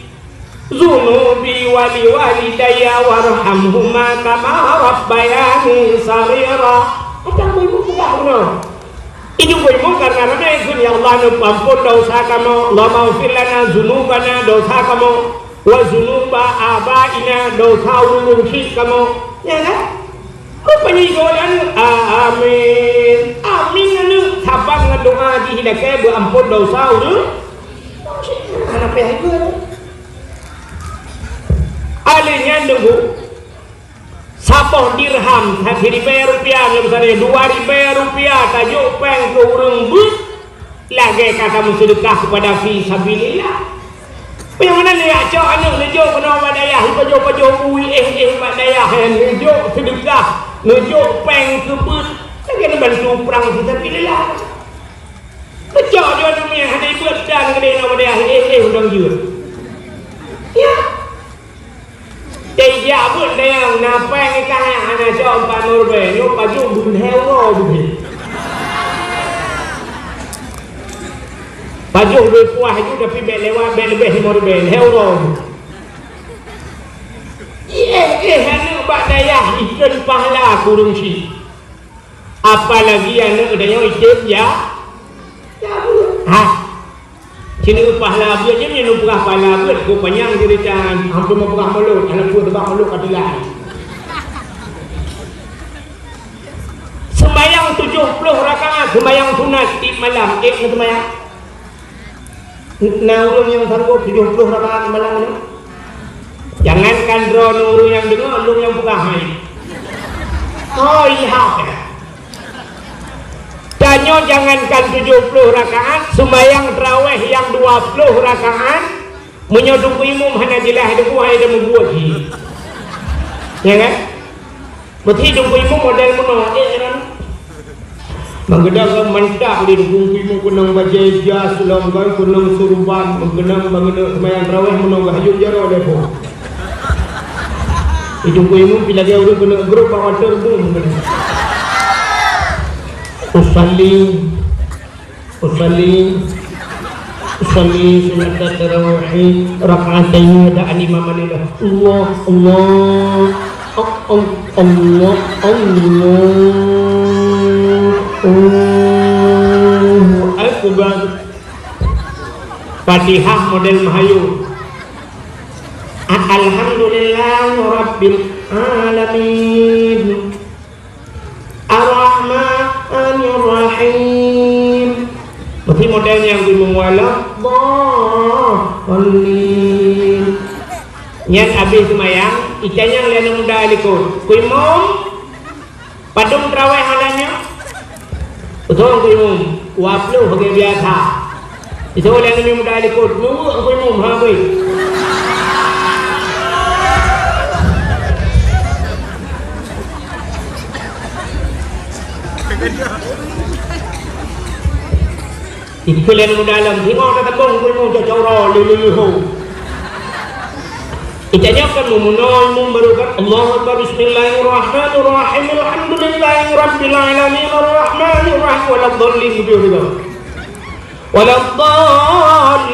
dzunubi wa liwalidayya warhamhuma kama rabbayani shaghira." Ada ibu peugah beuna. Itu ibu karena ramé kheun, "Ya Allah, neuampôn desya kamoe, Allahummaghfir lana dzunubana," desya kamoe. "Wa dzunuba abaina," desya ureueng cit kamoe. Nyan kan? Rupanya igoe aneuk, amin. Amin aneuk, saban ngon doa jih lakèe beuampôn desya ureueng. Hana payah igoe. Alèh nyan deungö, saboh dirham, siribèe rupiah, misalnya dua ribèe rupiah, tajok péng keu ureueng beuet. Lagèe ka tameuseudeukah keupada fi sabilillah. Peue nyang meunan neujak cok aneuk neujok keunoe bak dayah, ipajoh-pajoh bu, iéh-éh bak dayah, eh, neujok seudeukah, neujok péng keu beuet, lagèe neubantu prang fi sabilillah. Peucok jeuet aneuk miet hana ibeuet dan keudeh na wadai, eh, eh, udang jeuet. Ya. Teuijak beuet dayang, na péng ngon kah hana cok empat puluh ribèe, nyoe pajoh beuet lhèe uroe beuet. Pajoh beuet puah ju, tapi bèk lewat, bèk leubeh lima ribèe, lhèe uroe ju. Eh, eh, aneuk bak dayah ikheun pahala kureueng chik. Apalagi aneuk geutanyoe item ya, ya, ha. Sini upah labeuet je, nyoe peugah pahala beuet, keu panyang cerita, hampir meupeugah mulod, hana peue teubak mulod ka teulai. Sembayang tujuh puluh rakaat, sembayang sunat tiep malam, ék na sembayang? Na ureueng nyang sanggob tujoh ploh rakaat malam nyoe? Jangankan droeneuh ureueng nyang deungoe, lôn nyang peugah hai. Oh, iya. Tanyoe jangankan tujoh ploh rakaat, sumbayang tarawih nyang dua ploh rakaat, meunyoe teungku imum hana jeulaih deungoe, hai dah meubuet jih. Ya kan? Meuti teungku imum model meunoe, eh, nyan. Meukeunong mantap di teungku imum, keunong bajèe jas, lom kan keunong surban, meukeunong bangeunong seumayang tarawih meunoe geuhayut jaroe lé po. Di teungku imum pi lagèe ureueng keuneuk grup bak water boom. Usalli Usalli, usalli sunnatat tarawih rak'ataini, adaan imam alillah. Allah, Allah, Allah, Allah, Allah, Allahu Akbar. Fatihah model meuhayô. Alhamdulillahi Rabbil Alamin. Ar-Rahmanir Rahim. Meusti model nyang geumeuwalah. Dhalin. Nyan abéh seumayang, itanyong lé aneuk muda likot. Ku imum, padum tarawih malam nyoe? Beutôi ku imum, dua ploh lagèe biasa. Itu lé aneuk muda likot, nunggu ku imum habéh. Ikheun lé aneuk muda lom, singoh tateupeue ku imum cok-cok uroe, lheuh-lheuh ho. Itanyong kan meunoe imum baru kan, Allahu Akbar, Bismillahirrahmanirrahim, Alhamdulillahi Rabbil Alamin, Arrahmanirrahim, Waladdallin, geubeuet juga. Waladdallin,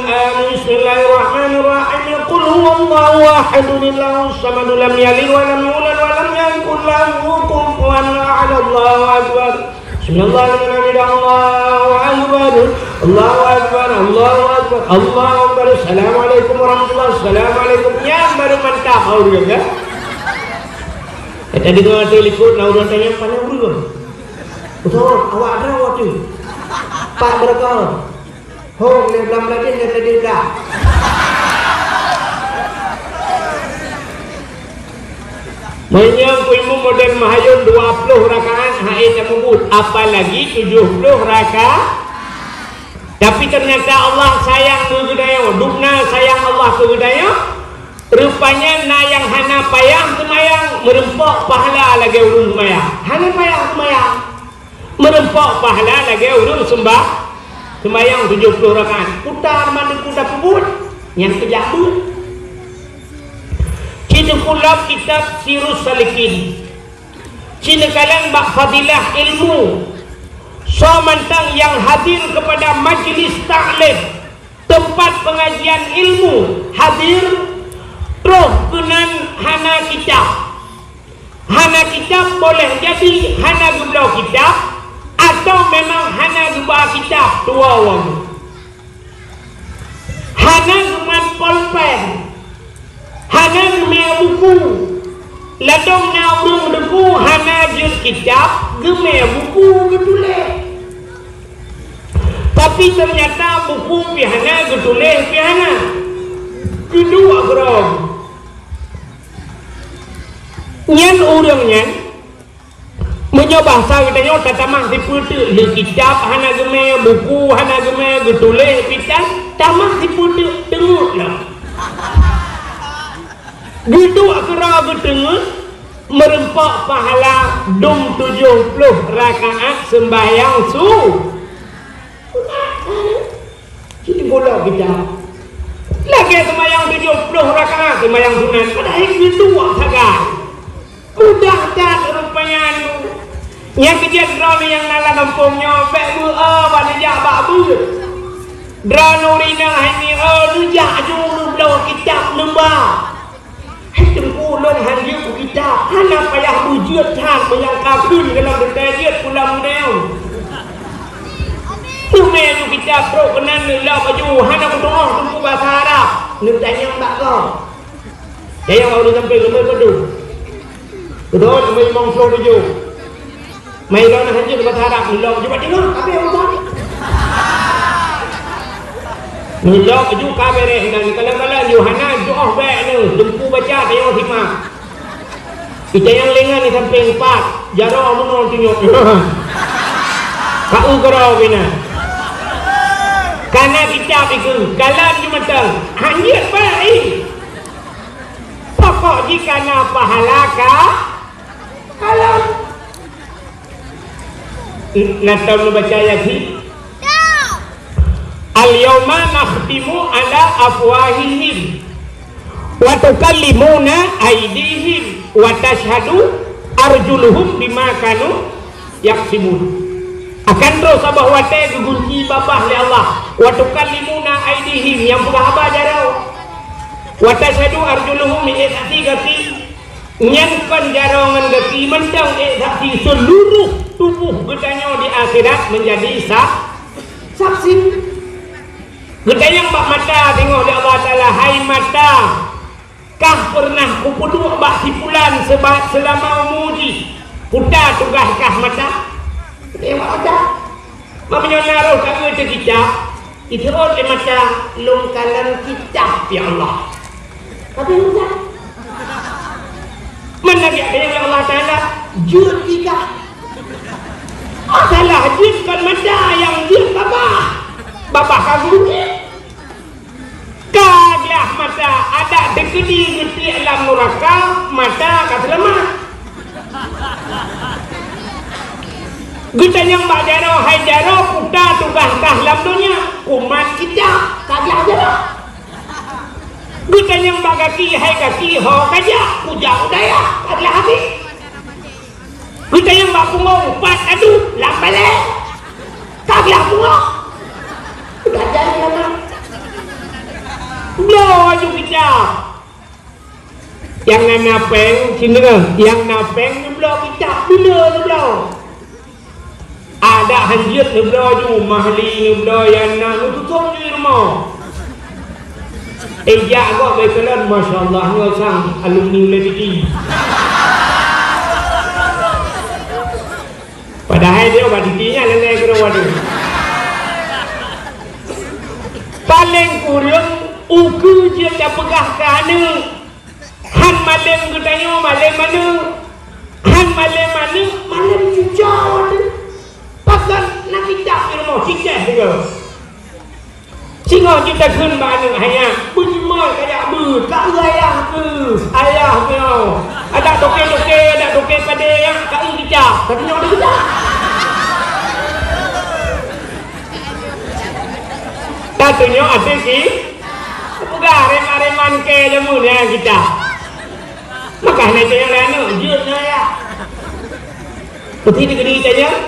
amin. Bismillahirrahmanirrahim. Qul huwallahu ahad, Allahus samad, lam yalid wa lam yulad wa lam yakul lahu kufuwan ahad. Allahu Akbar. Bismillahirrahmanirrahim. Allahu Akbar. Allahu Akbar. Allahu Akbar. Allahu Akbar. Assalamualaikum warahmatullahi. Assalamualaikum. Nyan baru mantap ureueng, ya. Ka tadeungoe ateueh likot na ureueng tanyong, "Pane ureueng?" Beutôi, awak droe teuh. Pat meureuka? Hong lé blang Meuladen, lé Meuladen dah. Meunyoe ku imum model meuhayôn dua ploh rakaat, hai tameubuet, apalagi tujoh ploh rakaat. Tapi teunyata Allah sayang keu geutanyoe, dubna sayang Allah keu geutanyoe, rupanya na nyang hana payah seumayang, meureumpok pahala lagèe ureueng seumayang. Hana payah seumayang. Meureumpok pahala lagèe ureueng seumbah-, seumayang tujoh ploh rakaat. Kuta mandum kuta peubuet, nyang keujak buet. Ci teukulab kitab Sirus Salikin. Ci neukalon bak fadilah ilmu. Soe mantong nyang hadir kepada majlis taklim, teumpat pengajian ilmu, hadir, troh keunan hana kitab. Hana kitab boleh jadi hana geubloe kitab, atau memang hana geuba kitab, dua ureueng. Hana geumat polpen, hana geumè buku. Ladôm na ureueng teuku hana jeuet kitab, geumè buku geutuléh. Tapi teunyata buku pih hana, geutuléh pih hana. Geuduek keudroe. Nyan ureueng nyan, meunyoe basa geutanyoe, tatamah sipeue teuk, lé kitab hana geumè, buku hana geumè, geutuléh pih tan, tamah sipeue teuk, teungeut lom. Geuduek keudroe geuteungeut, meureumpok pahala dum tujoh ploh rakaat seumbahyang su-, Lok kita. Lagèe seumayang tujoh ploh rakaat seumayang sunat, padahai keuduek sagai. Mudah that rupanya nyoe. Nyang keujeuet droeneuh nyang na lam gampông nyoe, bèk meu-eu bak neujak bak beuet. Droeneuh rinah hai mi-eu neujak ju neubloe kitab neuba. Hai teungku, lôn han jeuet bak kitab, hana payah beujeuet that meunyoe ka kheun gohlom teuntèe jeuet pulang meunyoe. Teumé ju kitab trok keunan neulok baju, hana kutu'oh teungku basa Arab, neutanyong bak gob. Nyang awak di sampéng leumah beudôh. Beudôh leumah limong ploh tujoh. Mai lôn hanjeuet basa Arab, lôn jeuet deungoe, tapi ureueng. Lôn ju ka bèrèh dan kalon-kalon Yohana joh bèk nyoe, teungku baca tayong simak. Ita nyang lengan di sampéng pat, jaroe meunoe tunyok. Ka u keurau bina. Kana kitab itu, kalon ju mantong. Hanjeuet bèk i. Pokok jih kana pahala ka kalon. N-, na tahu baca Yasin? Al-yauma nakhtimu ala afwahihim wa tukallimuna aidihim wa tashhadu arjuluhum bima kanu yaksibun. Akan troh saboh watèe geugunci babah lé Allah. Wa tukallimuna aidihim, nyang peugah haba jaroe. Wa tashhadu arjuluhum, ék saksi gaki. Nyan kon jaroe ngon gaki mantong, ék saksi seuluruh tuboh geutanyoe di akhirat meunjadi sa-, saksi. Geutanyong bak mata, singoh lé Allah Taala, "Hai mata, kah peureunah kupeuduek bak si pulan seba-, seulama umu jih? Peue tugaih kah mata?" Geutanyong bak mata. Meunyoe na roh ka geuteukica, jiteuôt lé mata, "Lôn kalon kitab, ya Allah." Tapi mata. Mana dia kata Allah Taala, "Jeuet tiga." Masalah jeuet kon mata, nyang jeuet babah. Babah ka geurugi. Ka glah mata, adak teukeudi geutiek lam nuraka, mata ka seulamat. Geutanyong bak jaroe, "Hai jaroe, peue tugaih kah lam donya?" "Kumat kitab." Ka glah jaroe. Geutanyong bak gaki, "Hai gaki, ho kajak?" "Kujak u dayah." Ka glah habéh. Geutanyong bak punggong, "Pat adu lam balèe?" Ka glah punggong. Udah jadi anak. Bloe aju kitab. Nyang na péng, sinoe, nyang na péng neubloe kitab, buleue neubloe. Adak hanjeuet neubloe ju, mahli neubloe, nyang na neututoe ju rumoh. Eh, jak gob bak kalon, masya Allah, nyoe sang alumni Ulèe Titi. Padahai dia bak Titi nyan laén keudroe tu. Paléng kureueng ukeue jeuet tapeugah keu aneuk. Han malém geutanyoe, malém aneuk. Han malém aneuk, malém cucoe aneuk. Pakon na kitab di rumoh, cicéh sigoe. Singoh jih takheun bak aneuk, "Hai nyak, beujimat kajak beuet, ka eu ayah keuh, ayah keuh." Adak toke-toke, adak toke padé nyan, ka eu kicap, tapi nyoe ada kicap. Ka tunyok até ki, peugah reman-reman kèe jameun nyan kicap. Maka hana tanyong lé aneuk, jeuet ngon ayah. Putih di geude tanyong.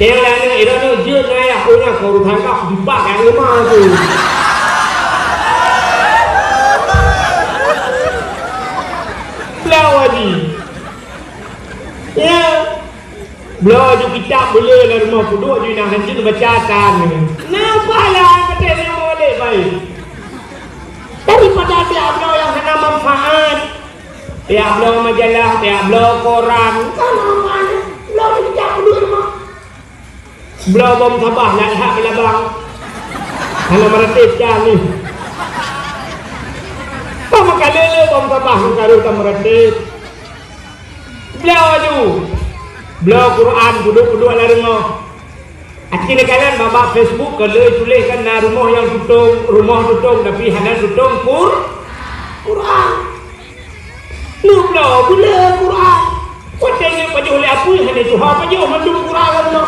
Tanyong lé aneuk, "Ira nyoe jeuet ngon ayah, oh nyan kau ureueng tangkap, dipak kat rumah tu." Lawan ni. Ya. Bloe ju kitab buleue lam rumoh, peuduek ju inong hanjeuet baca tan. Na pahala keu teurimong lé baik. Daripada tiap bloe nyang hana manfaat. Tiap bloe majalah, tiap bloe koran. Kan manfaat. Bloe ju kitab buleue rumoh. Bloe bom sabah nak lihat di labang. Hana meuratéb dah ni. Bom ka lé-lé bom sabah meukaru ka meuratéb. Bloe ju. Bloe Quran peuduek-peuduek lam rumoh. Aci neukalon bak Facebook ka lheueh tuléh kan na rumoh nyang tutong, rumoh tutong tapi hana tutong Qur-, Quran. Neubloe buleue Quran. Watèe nyan pajoh lé apui hana tuha pajoh mandum Quran lam rumoh.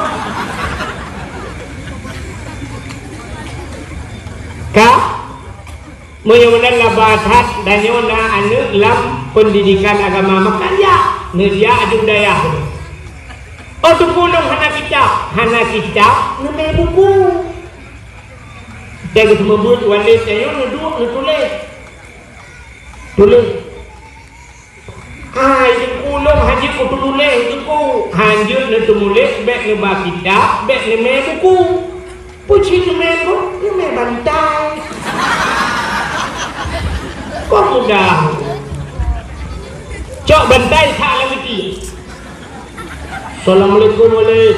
Meunyoe meunan laba that, tanyoe na aneuëk lam peundidikan agama, maka jak, neujak aju dayah. Oh, teungku, lôn hana kitab. Hana kitab, neumè buku. Watèe geuseumeubeuet walét tanyoe, neuduek, neutuléh. Tuléh. Hai, teungku, lôn hanjeuet kuteumuléh, teungku. Hanjeuet neuteumuléh, bèk neuba kitab, bèk neumè buku. Peue cit neumè buku? Neumè bantai. Kok mudah. Cok bantai that lam geuti. Assalamualaikum, Walid.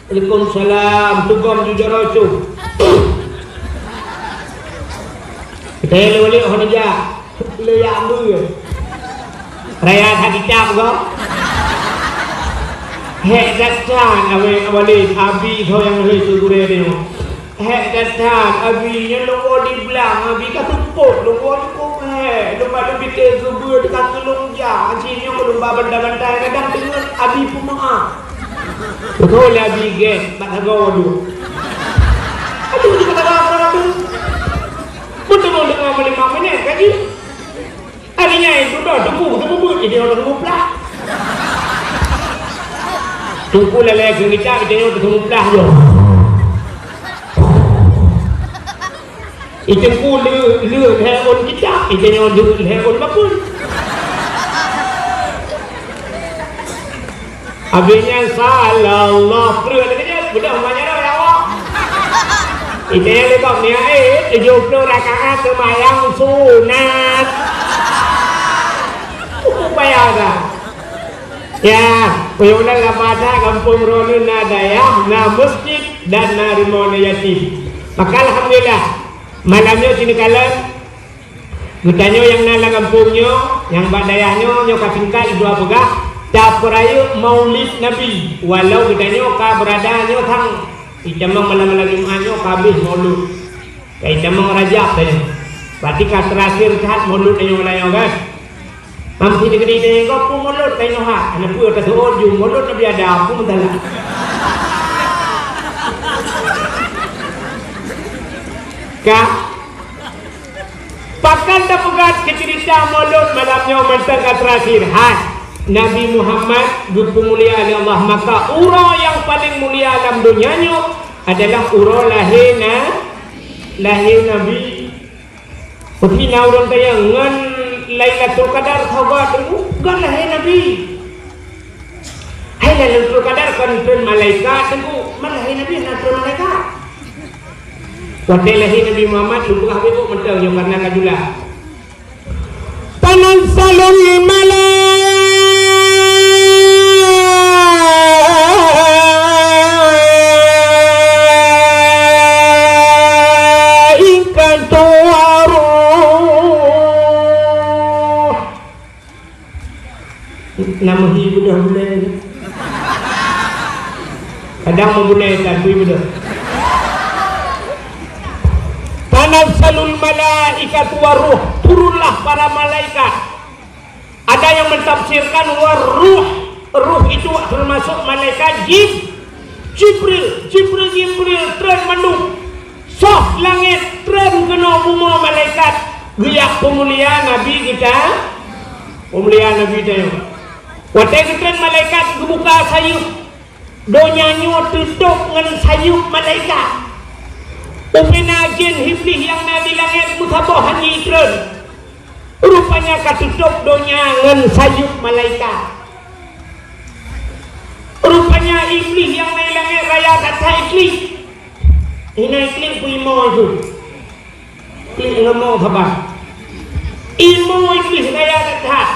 Waalaikumsalam. Tugom ju jaroe cu. Teuh lé Walid hana jak. Lé jak mbeue. Raya that kitab ko. Hék that-that awé Walid, abi tho nyang lheueh keu gurèe nyoe. Hék that-that, abi nyoe lôn woe di blang, abi ka seupôt, lôn woe cukôp hék, lôn ba lôn pike geubeue ka keu lôn jak, jih nyoe lôn ba bantai-bantai, kadang teungeut abi peumeu'ah. Beutôi lé abi gèt, bak sagoe duek. Aduh, di kata apa tu? Beutôi deungoe meunyoe ka jih. Ari nyan dudoe teungku, teungku beuet, jadi orang teungku plah. Teungku lalai keu kita, kita nyoe teungku plah je. Teungku le, le lhèe ôn kita, kita nyoe le lhèe ôn bakul. Habis nyan salah Allah, peureuet lagèe nyan, beudah umat nyan dah, ya Allah. Itu yang lebok niat, eh, tujuh puluh rakaat sembahyang sunat. Upaya dah. Ya, peuyunan lam banda gampông droeneuh na dayah, na meuseujid, dan na rumoh na yatim. Maka alhamdulillah, malam nyoe sineukalon, geutanyoe nyang na lam gampông nyoe, nyang bak dayah nyoe, nyoe ka singkat dua peugah, tapeurayeuk Maulid Nabi, walau geutanyoe ka beurada nyoe sang itamong malam-malam Jumat nyoe ka habéh Maulud. Ka itamong Rajab tanyoe. Berarti ka terakhir that Maulud tanyoe malam nyoe kan? Mam sini geude tanyoe, peue Maulud tanyoe ha? Hana peue ka seuôt ju Maulud Nabi Adam, peue masalah? Ka? Pakon tapeugah keu ceurita Maulud malam nyoe mantong ka terakhir? Hai, Nabi Muhammad geupeumulia lé Allah, maka uroe nyang paleng mulia lam donya nyoe adalah uroe lahé na, lahé Nabi. Peuti na ureuëng tanyong ngon Lailatul Qadar sahabat teungku, kan lahé Nabi. Hai Lailatul Qadar kon treun malaikat teungku, man lahé Nabi hana treun malaikat. Watèe lahé Nabi Muhammad, lôn peugah beuh mantong nyoe karena ka jula. Tanazzalul malaikatu waruh. Nama hi beudôh bulèe. Kadang meubulèe tan bui beudôh. Tanazzalul malaikatu waruh, turunlah para malaikat. Ada yang mentafsirkan waruh, ruh itu termasuk malaikat Jib-, Jibril. Jibril, Jibril treun mandum. Soh langét treun keunoe bumoe malaikat geujak peumulia Nabi geuta, peumulia Nabi tanyoe. Watèe geutreun malaikat geubuka sayeuep, donya nyoe teutôb ngon sayeuep malaikat. Ubena jén Iblih nyang na di langét meusaboh han jitreun. Rupanya ka teutôb donya ngon sayeuep malaikat. Rupanya Iblih nyang na di langét raya that-that Iblih. Hina Iblih peue imoe itu. Iblih ngon mo saban. Imoe Iblih raya that-that.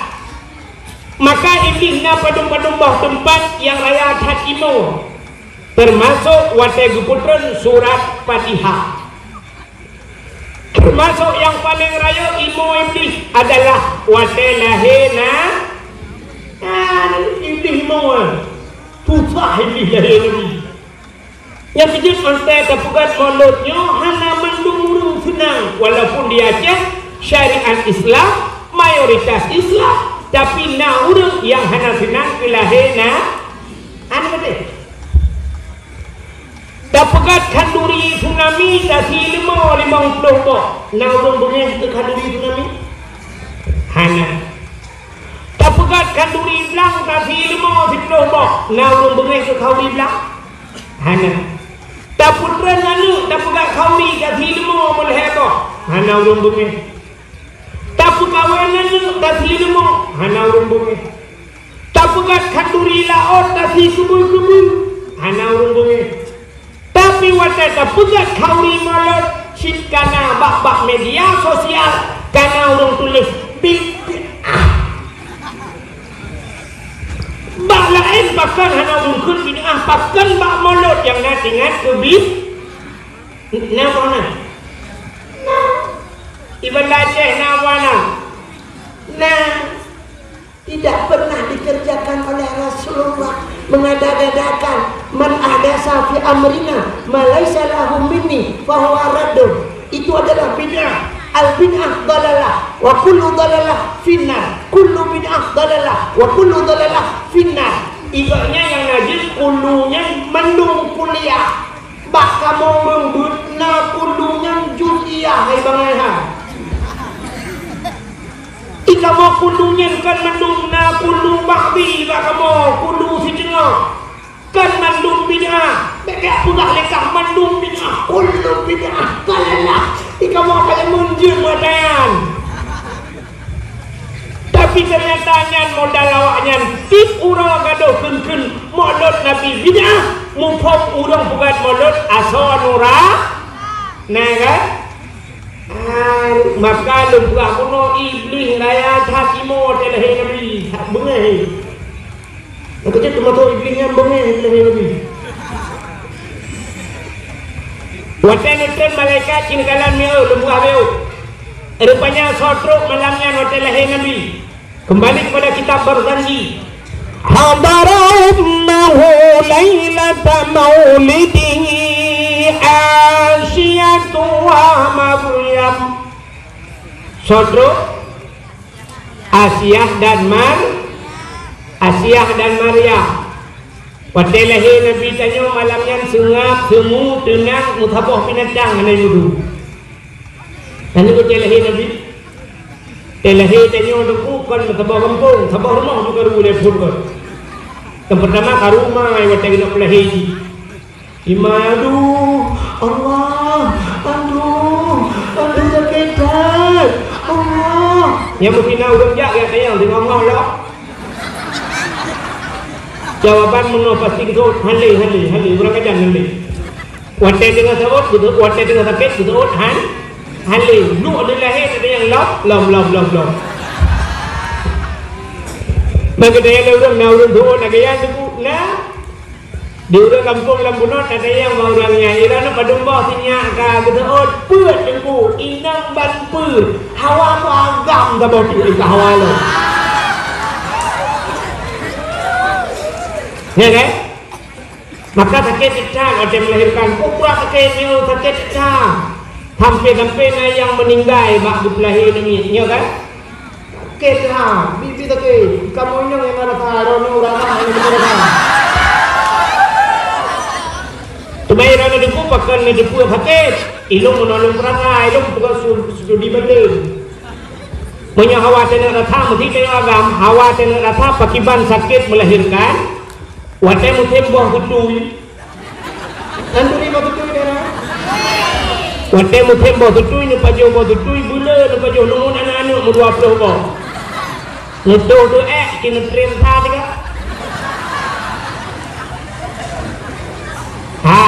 Maka Iblih na padum-padum boh teumpat nyang raya that imoe. Teumasok watèe geupeutreun surat Fatihah. Teumasok nyang paleng rayeuk imoe Iblih adalah watèe lahé na, na Iblih imoe. Susah Iblih lahé Nabi. Nyang keujeuet mantong tapeugah Maulud nyoe hana mandum ureueng seunang, walaupun di Aceh syariat Islam mayoritas Islam, tapi na ureueng nyang hana seunang keu lahé na, hana beutôi. Tapeugah khanduri tsunami, tasi leumô limong ploh boh, na ureuëng beungéh keu khanduri tsunami? Hana. Tapeugét khanduri blang tasi leumo siploh boh, na ureuëng beungéh keu khanduri blang? Hana. Tapeutreun aneuëk tapeugét khanduri tasi leumo meulhèe boh, hana ureuëng beungéh. Tapeukawen aneuëk tasi leumo, hana ureuëng beungéh. Tapeugét khanduri laôt tasi keubeu-keubeu, hana ureuëng beungéh. Tapi watée tapeugét khanduri molot, cit kana bak-bak media sosial, kana ureuëng tuléh bid'ah. Bak laén pakon hana ureuëng kheun bid'ah, pakon bak molot nyang na teuingat keu bid-, na meunan. Na. Iban Aceh na meunan. Na. Tidak pernah dikerjakan oleh Rasulullah, mengada-adakan, "Man ahdasa fi amrina ma laisa lahu minni fahuwa raddun." Itu adalah bid'ah. Al bid'ah dalalah, wa kullu dalalah finnar. Kullu bid'ah dalalah, wa kullu dalalah finnar. Ibaratnya nyang na jeuet kullu nyan mandum kuliah. Bak kamoe ureuëng beuet na kullu nyan juz'iyah, hai bangai hai. Di kamoe kullu nyan kon mandum na kullu ba'dhi bak kamoe, kullu siteungoh. Kon mandum bid'ah. Bék jak peugah lé kah mandum bid'ah, kullu bid'ah. Kon lah. Di kamoe ka lheueh meunjeuet meudayan. Tapi teunyata nyan modal awaknyan tiep uroe gadôh kheun-kheun molot Nabi bid'ah, muphom ureuëng peugét molot asoe nura-, na kan? Ah, maka lôn peugah bunoe Iblih raya that imo watée lahé Nabi, that beungéh. Maka cit teuma Iblih nyan beungéh lahé Nabi. Watée neutreun malaikat cit neukalon miseue lôn peugah beuh. Rupanya soe trok malam nyan watée lahé Nabi. Kembali kepada kitab Barzanji. Hadara ummahu lailata maulidihi Asiyatu wa Maryam. Soe trok? Asiah dan Mar-, Asiah dan Maryam. Watée lahé Nabi tanyoe malam nyan seungab, seumu, teunang, meusaboh binatang hana jiduek. Tanyoe watée lahé Nabi, watée lahé tanyoe Teungku kon meusaboh gampông, saboh rumoh ju karu lé phon kon. Nyang peurtama karu ma watée keuneuk peulahé jih. Ima, aduh, Allah, aduh, aduh sakét that, Allah. Nyang meusinan ureuëng jak geutanyong deungon Allah. Jawaban meunoe pasti geuseuôt, hale, hale, hale, ureuëng kadang hale. Watée teungoh seuôt, geuseuôt, watée teungoh sakét, geuseuôt, han, hale. Luek lé lahé, ada nyang lom, lom, lom, lom, lom. Bagi daya lé ureuëng, na ureuëng seuôt, na gaya seuôt, na. Di ureuëng gampông lam bunoe, ada nyang bak ureuëng nyan, iran padum boh sinyak ka geuseuôt, peuet Teungku, inong ban peuet. Hawa meuagam saboh tu, ka hawa lom. Ya kan? Maka sakét that watée melahirkan. Ubat sakét nyoe sakét that. Sampai-sampai na nyang meuninggai bak geupeulahé namiet, nyoe kan? Sakét that, bibi sakét. Kamoe inong nyang rasa, droeneuh ureuëng ramah nyang rasa. Teuma droeneuh Teungku pakon neuteupeue sakét. Ilôn meunoe lôn peurasa, ilôn bukan su-, studi banding. Meunyoe hawa teuneuk rasa, meusti tanyoe agam, hawa teuneuk rasa pakriban sakét melahirkan. Watée musim boh tutui. Nyan turi boh tutui, dara. Watée musim boh tutui, neupajoh boh tutui, beuleu neupajoh, neumeuet aneuk-aneuk meudua ploh boh. Neutoh tu ék, keuneuk treun sa tiga. Ha.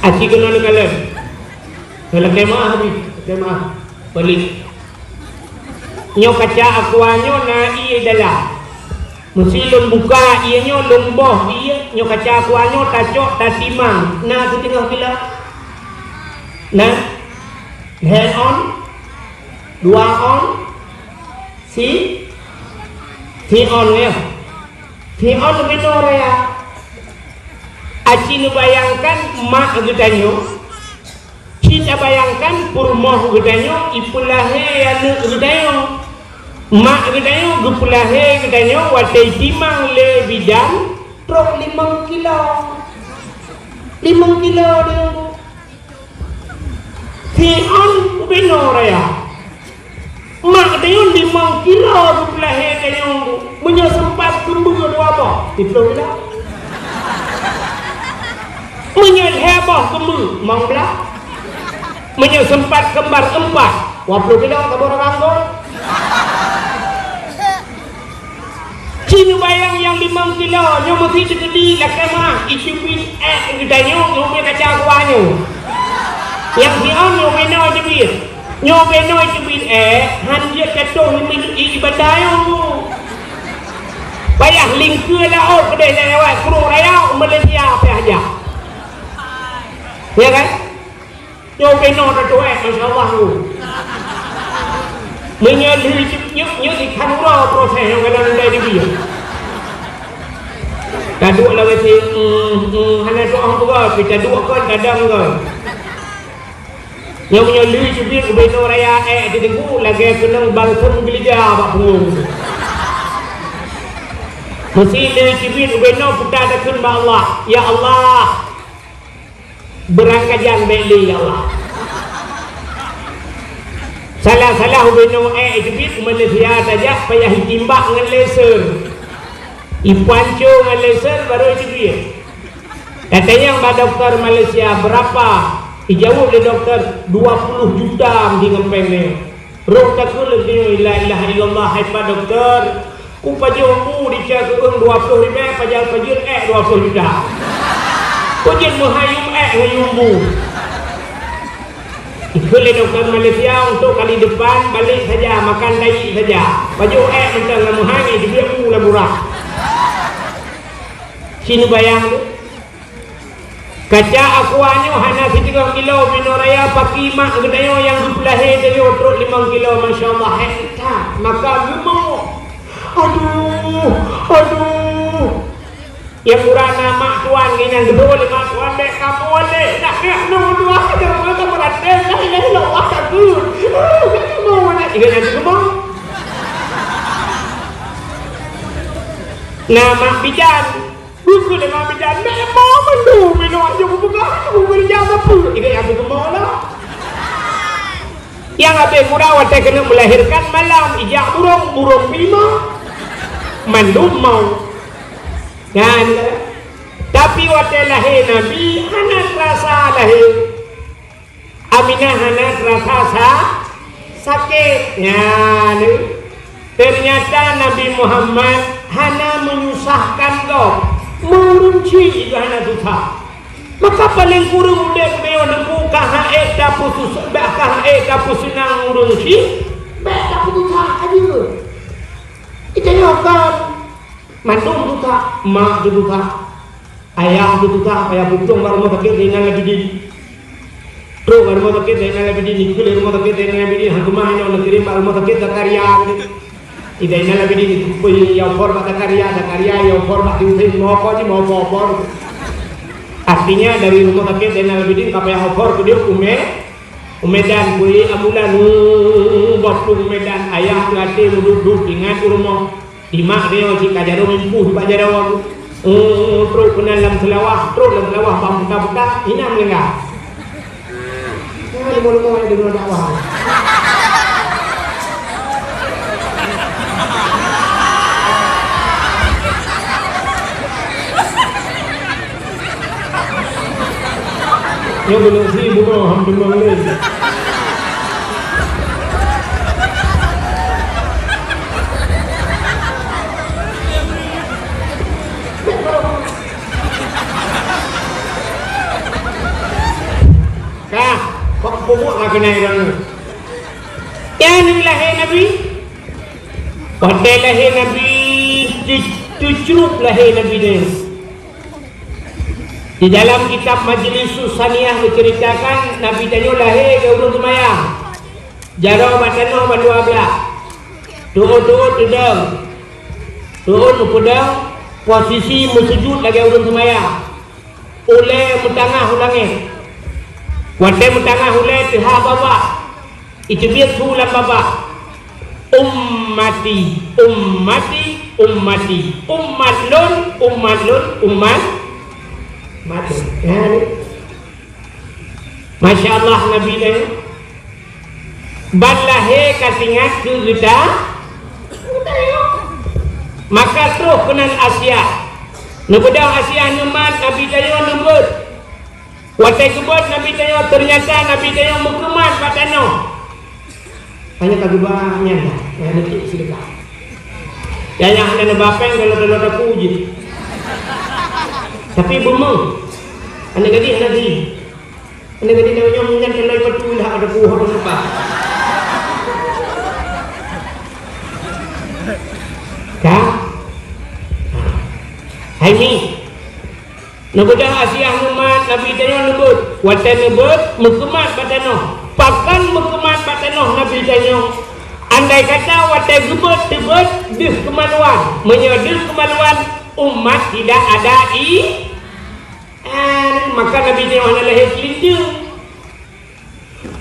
Aci keunoe neukalon. Lakée meuáh, Abi. Lakée meuáh. Balik. Nyoe kaca aqua nyoe na ié dalam. Meusi lôn buka ié nyoe, lôn boh ié, nyoe kaca aqua nyoe tacok, tatimang. Na siteungoh kilo? Na? Lhée on? Dua on? Si? Si on ya? Si on leubeh nyoe raya. Aci neubayangkan mak geutanyoe. Ci tabayangkan peurumoh geutanyoe ipeulahé aneuk geutanyoe. Mak geutanyoe geupeulahé geutanyoe watée timang lé bidan trok limong kilo. Limong kilo deungon Nyan ubena raya. Mak tanyoe limong kilo geupeulahé tanyoe, meunyoe seumpat keumbeue dua boh, siplôh kilo. Meunyoe lhèe boh keumbeue, limong blah. Meunyoe seumpat keumbar eumpat, dua ploh kilo saboh rangkong. Ci neubayang nyang limong kilo nyoe meusi teukeudi lakèe meu'ah, iteubiet èk geutanyoe nyoe ubé kaca kuah nyoe. Nyang siôn nyoe ubé noe teubiet. Nyoe ubé noe teubiet èk, han jeuet tatoh ié ié ibadah nyoe. Payah lingkeue laôt keudeh nyang awai kurung raya u Malaysia payah jak. Ya kan? Nyoe ubé noe tatuek, masya Allah tu. Meunyoe lheueh nyoe, nyoe, nyoe ikan uroe proses nyang kadang ndai dibi. Taduek lagèe si, mm, mm, hana tu'oh peugah, tapi taduek kon kadang kon. Nyoe meunyoe lheueh teubiet ubé noe raya èk di teungku lagèe keunong balsem geuliga bak punggong. Meusi lheueh teubiet ubé noe puta takheun bak Allah, "Ya Allah, beurangkajan bèk lé, ya Allah." Salah-salah ubé noe èk teubiet u Malaysia tajak payah itimbak ngon laser. Ipanco ngon laser barô iteubiet. Tatanyong bak dokto Malaysia, "Beurapa?" Ijaweueb lé dokto, "Dua puluh juta meusti ngon pèng nyoe." Roh takheun lé nyoe, "La ilaha illallah, hai Pak Dokto. Kupajoh bu dica keueung dua ploh ribèe, pajan pajeut èk dua ploh juta. Peue jeuet meuhai yum èk ngon yum bu?" Ikheun lé dokto Malaysia, "Untuk kali depan, balek saja, makan tai saja. Pajoh èk mantong lam meuhai, teubiet bu lam urat." Ci neubayang tu. Kaca aqua nyoe hana siteungoh kilo, ubé noe raya pakri mak geutanyoe nyang geupeulahé tanyoe trok limong kilo, masya Allah, hék that. Maka geumoe. Aduh, aduh. Nyang urat na mak tuan nginan geudong lé mak tuan, "Bèk kamoe lé, nak, nak, nyoe dua, ada mata meraten, la ilaha illallah, takut." Kamoe nak, ingat nanti kamoe. Na mak bidan, Buku lima bidan, memang mandum minum aja buku kelas tu, beri jam apa? Ingat yang tu semua lah. Yang habis murah watèe keuneuk melahirkan malam, ijak burung, burung pima. Mandum mau. Kan? Tapi watèe lahé Nabi, hana terasa lahé. Aminah hana terasa sa-, sakét. Nyan. Ternyata Nabi Muhammad hana menyusahkan gob. Meureueng chik juga hana susah. Maka paléng kureueng udép meunyoe neupeu ka han ék tapeusus-, bah ka han ék tapeuseunang ureueng chik, bèk tapeususah aja. Ita nyoe kan mandum susah, mak teususah. Ayah teutusah, payah putong bak rumoh sakét Zainal Abidin. Trok bak rumoh sakét Zainal Abidin, ikheun lé rumoh sakét Zainal Abidin, han keumah inoe neukirém bak rumoh sakét Zakaria. Di Zainal Abidin, ikheun ya opor bak Zakaria, Zakaria ya opor bak Husein, meuopor jih meuopor-opor. Artinya dari rumoh sakét Zainal Abidin ka payah opor keudéh u Mé-, u Medan, bui ambulan, uh, bak u Medan, ayah teuaté meuduek-duek ingat u rumoh. Di mak nyoe cit ka jaroe mimpuh bak jaroe. Oh, trok keunan lam seulawah, trok lam seulawah bak buta-buta, inan meuninggai. Nyan leumo-leumo nyang deungoe dakwah. Nyoe bunoe si bunoe, alhamdulillah lé. Kah, kok pupuk ka keunan ureueng nyoe? Nyan lahé Nabi. Watèe lahé Nabi, teu-, teucrup lahé Nabi nyan. Di dalam kitab Majlis Saniah diceritakan, Nabi tanyoe lahé lagèe ureueng seumayang. Jaroe bak tanoh bandua blah. Tu'uet-tu'uet teudong. Tu'uet meupeudong, posisi meusujut lagèe ureueng seumayang. Ulèe meutangah u langèt. Watèe meutangah ulèe teuhah babah. Iteubiet su lam babah. Ummati, ummati, ummati. Umat lôn, umat lôn, umat, umat lôn. Nyan. Masya Allah, Nabi nyan. Ban lahé ka teuingat keu geuta, geutanyoe. Maka troh keunan Asiah. Neubeudôh Asiah neumat Nabi tanyoe neubeuet. Watée geubeuet Nabi tanyoe, teunyata Nabi tanyoe meukeumat bak tanoh. Hana ka geuba nyan dah, nyang neucok seudeukah. Nyang hana neuba péng, kalau dalam daku jih. Tapi beumeuh. Hana gadih, hana gadih. Hana gadih, nyoe nyan kalau ipatu dah ada buah, ada buah. Ka? Hai ni. Neubeudôh Asiah neumat Nabi tanyoe neubeuet. Watée neubeuet, meukeumat bak tanoh. Pakon meukeumat bak tanoh Nabi tanyoe? Andai kata watée geubeuet teubeuet deuh keumaluan. Meunyoe deuh keumaluan, umat tidak ada i-, eh, maka Nabi tanyoe hana lahé ceulinteung.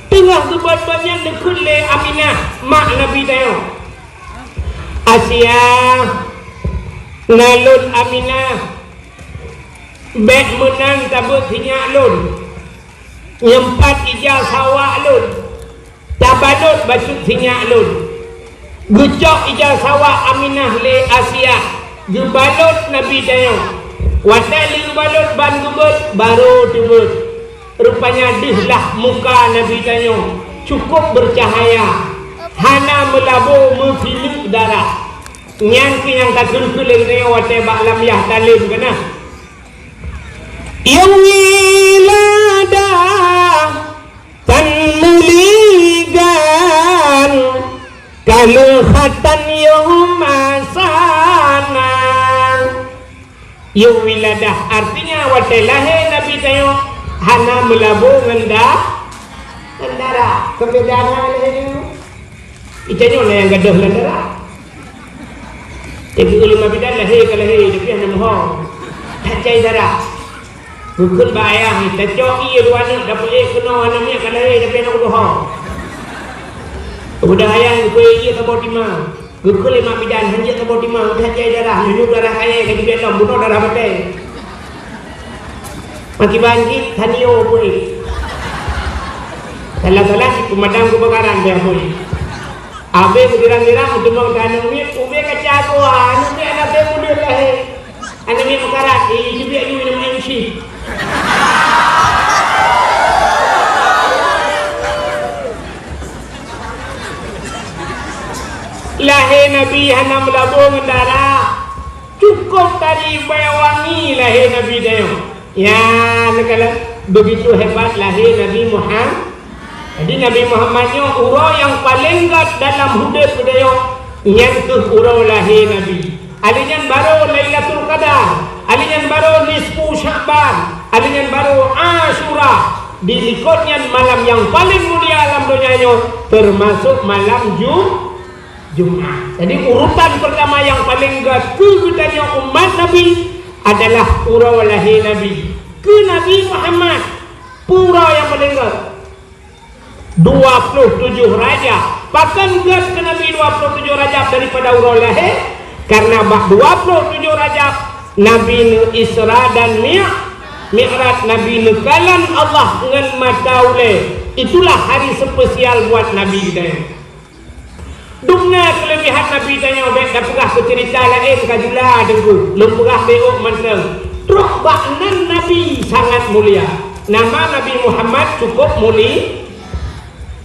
Teungoh geubeuet-beuet nyan neukheun lé Aminah, mak Nabi tanyoe, "Asiah, na lôn Aminah, bék meunan tabeuet sinyak lôn, nyoe pat ija sawak lôn, tabalot bacut sinyak lôn." Geucok ija sawak Aminah lé Asiah, geubalot Nabi tanyoe. Watée lheueh geubalot ban geubeuet, barô teubeuet. Rupanya deuh lah muka Nabi tanyoe cukup bercahaya, hana meulabo meusineuk darah. Nyan keuh nyang takheun keu lé geutanyoe watée bak lam yah talem keunan. Nyang wiladah tan meuligan, ka lheueh khatan yoh masa na. Yoh wiladah, artinya watée lahé Nabi tanyoe hana meulabo ngon da-, ngon darah. Keubedaan lahé nyoe. Itanyoe na nyang gadôh lam darah. Teungku lima bidan lahé ka lahé, tapi hana meuho. That cai darah. Geukheun bak ayah, tacok ié dua aneuk, dapeuék keunoe aneuk miet ka lahé, tapi hana meuho. Udah ayah geukheun ié saboh timang. Geukheun lé mak bidan, hanjeuet saboh timang, udah cai darah, nyoe darah ayah ka jibiet lom, bunoe darah batée. Makiban jih, tanio peuék. Salah-salah si pemadam kebakaran dia peuék. Abéh beugirang-girang meuteumong keu aneuk miet, ubé kaca goa, aneuk miet hana bèk mudeut lahé. Aneuk miet meukarat, eh, jibiet yue nyan M C. Lahé Nabi hana meulabô ngon darah. Cukôp tari bèe wangi lahé Nabi tanyoe. Ya, neukalon, begitu hebat lahé Nabi Muhammad. Jadi, Nabi Muhammad nyoe uroe nyang paleng gèt dalam udép geutanyoe, nyan kheueh uroe lahé Nabi. Alèh nyan barô Lailatul Qadar, alèh nyan barô nisfu Sya'ban, alèh nyan barô Asyura. Di likôt nyan malam nyang paleng mulia lam donya nyoe, teumasôk malam Ju-, Jumat. Jadi, urutan peurtama nyang paleng gèt keu geutanyoe umat Nabi adalah uroe lahé Nabi. Keu Nabi Muhammad, peue uroe nyang paleng gèt? Dua ploh tujoh Rajab. Pakon gèt keu Nabi dua ploh tujoh Rajab daripada uroe lahé? Karena bak dua ploh tujoh Rajab, Nabi neu-Isra dan Mi-, Mi'raj, Nabi neukalon Allah ngon mata ulèe. Itulah hari spesial buat Nabi geutanyoe. Dum na keuleubihan Nabi tanyoe, bèk tapeugah keu ceurita laén ka jula Teungku, lôn peugah beuôk mantong. Trok bak nan Nabi sangat mulia. Nama Nabi Muhammad cukôp muli-,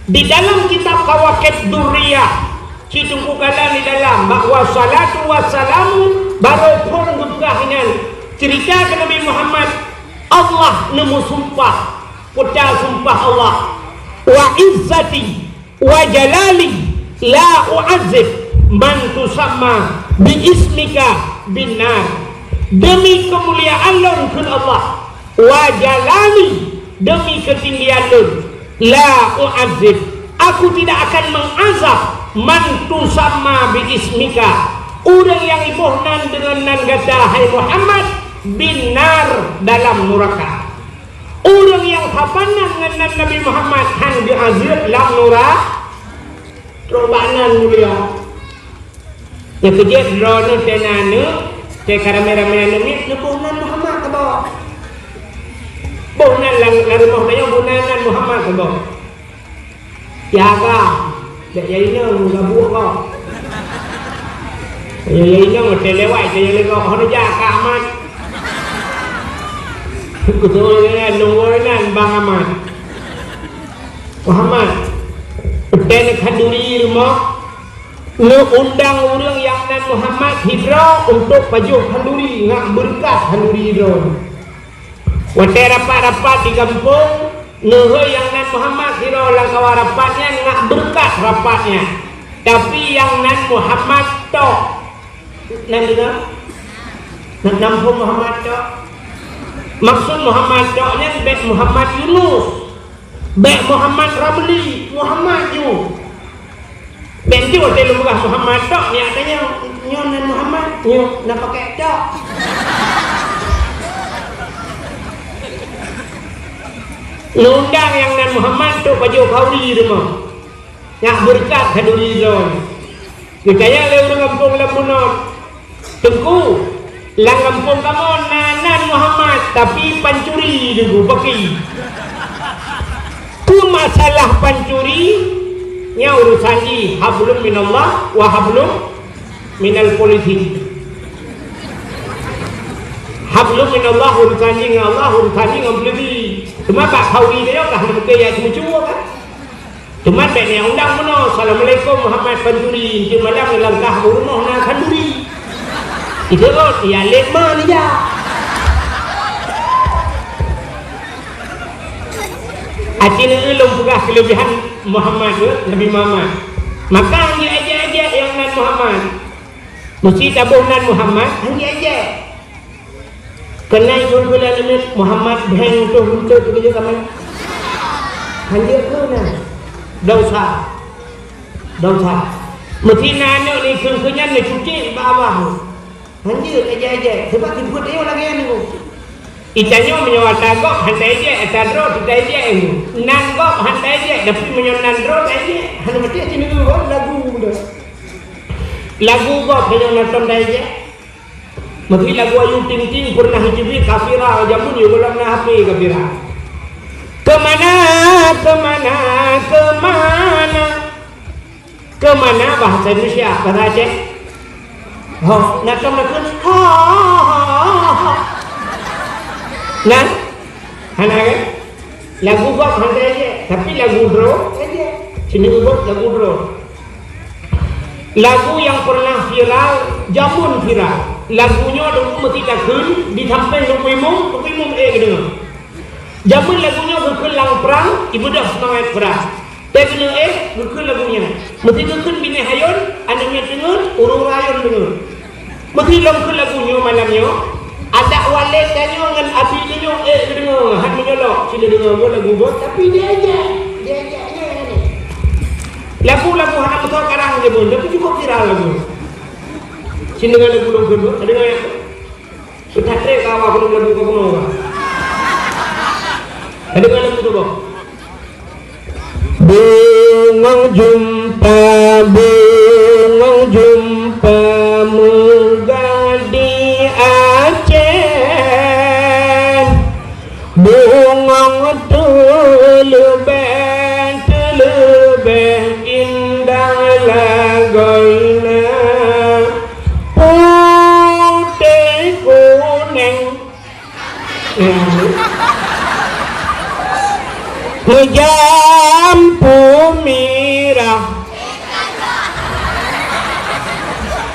di dalam kitab Kawakib Durriyah, ci Teungku kalon di dalam, bak wassalatu wassalamu, barô phôn geupeugah nyan. Ceurita keu Nabi Muhammad, Allah neumeusumpah, peue sumpah Allah, "Wa izzati wa jalali la u'azzib man tusamma bi ismika bin nar." Demi keumuliaan lôn, kheun Allah, "Wa jalali," demi keutinggian lôn, "la u'azzib," aku tidak akan mengazab, "man tusamma bi ismika," ureuëng nyang iboh nan deungon nan gata, hai Muhammad, "bin nar," dalam nuraka. Ureuëng nyang saban nan ngon nan Nabi Muhammad hán geuazeueb lam nura-, trok bak nan mulia. Nyang keujeuet droeneuh teuh na aneuk, teuh ka ramé-ramé aneuk miet, neuboh nan Muhammad saboh. Boh nan lam, lam rumoh tanyoe boh nan, nan Muhammad saboh. Jaga. Cak jai inong gabuk kong. Cak jai inong teu lewat, cak jai lewat hana jak ka amat. Kutu nyan lôn woe nan bang amat. Muhammad, peuteng khanduri rumoh, neuundang ureuëng nyang nan Muhammad sidroe untuk pajoh khanduri ngat beureukat khanduri droe. Watée rapat-rapat di gampông, neuhôi nyang nan Muhammad sidroe lam kawan rapat nyan ngat beureukat rapat nyan. Tapi nyang nan Muhammad tok. Nan deungoe? Nan nampung Muhammad tok. Maksud Muhammad tok nyan bék Muhammad Yunus. Bék Muhammad Ramli, Muhammad ju. Bék tu watée lôn peugah Muhammad tok, nyak tanyong, "Nyoe nan Muhammad?" "Nyoe, na pakai tok." Neuundang nyang nan Muhammad untuk pajoh khanduri rumoh. Ngat beureukat khanduri droe. Geutanyong lé ureuëng gampông lam bunoe, "Teungku, lam gampông kamoe na nan Muhammad, tapi pancuri, Teungku, paki." Peue masalah pancuri? Nyan urusan jih hablum minallah wa hablum minal polisi. Hablum minallah urusan jih ngon Allah, urusan jih ngon polisi. Cuma bak khanduri nyoe ka hana mungken jak seumeusue kan? Teuma bék neuundang bunoe, "Assalamualaikum Muhammad Pancuri, enteuk malam neulangkah u rumoh na khanduri." Itu rot, ya lét ma neujak. Aci neueu lôn peugah keuleubihan Muhammad tu, Nabi Muhammad. Maka han jeuet ejek-ejek nyang nan Muhammad. Meusti taboh nan Muhammad, han jeuet ejek. Keunan jeuet keu lagée Muhammad Beng toh beutôi keu jeuet ramé. Han jeuet keu na. Dosa. Dosa. Meusti na aneuk ni keu-keu nyan neucuci bak awak. Han jeuet ejek-ejek. Sebab dibuet ayong lagée nyan. Itanyoe meunyoe ata gob han taejek, ata droe teuh taejek. Nan gob han taejek, tapi meunyoe nan droe taejek. Hana meusti cit nyoe lagu beudôh. Lagu gob meunyoe na tom taejek. Meusi lagu Ayu Ting Ting pernah jiteubiet ka viral, jameun nyoe gohlom na H P ka viral. Kemana, kemana, kemana? Kemana bahasa Indonesia, bahasa Aceh? Ho, na tom na kheun, ho, ho, ho, ho. Nah, hana kan? Lagu gob han taejek, tapi lagu droe ejek. Sini ubot lagu droe. Lagu nyang pernah viral, jameun viral. Lagu nyoe dong meuti takheun di sampéng dong imum, dong imum ék geudeungoe. Jameun lagu nyoe geukheun lam prang, ibeudôh seumangat prang. Teuh keuneuk ék geukheun lagu nyan. Meuti geukheun binéh ayôn, aneuk miet deungon, ureuëng rayon deungon. Meusi lom keu lagu nyoe malam nyoe, adak walét tanyoe ngon abi tanyoe ék geudeungoe, han meunyoe lok, sinoe deungoe lagu bot, tapi diajak, diajak nyan. Lagu-lagu hana meusoe karang je pun, tapi cukup viral lagu. Sinoe deungoe lagu lom keu, deungoe. Peucatrek ka awak keuneuk lagu ka bunoe ka. Ka deungoe lagu tu boh. Bungong jumpa, bungong jumpa meugah di Aceh. Bungong teuleubeh, teuleubeh indah lagoina putéh kuneng. Meujampu mirah.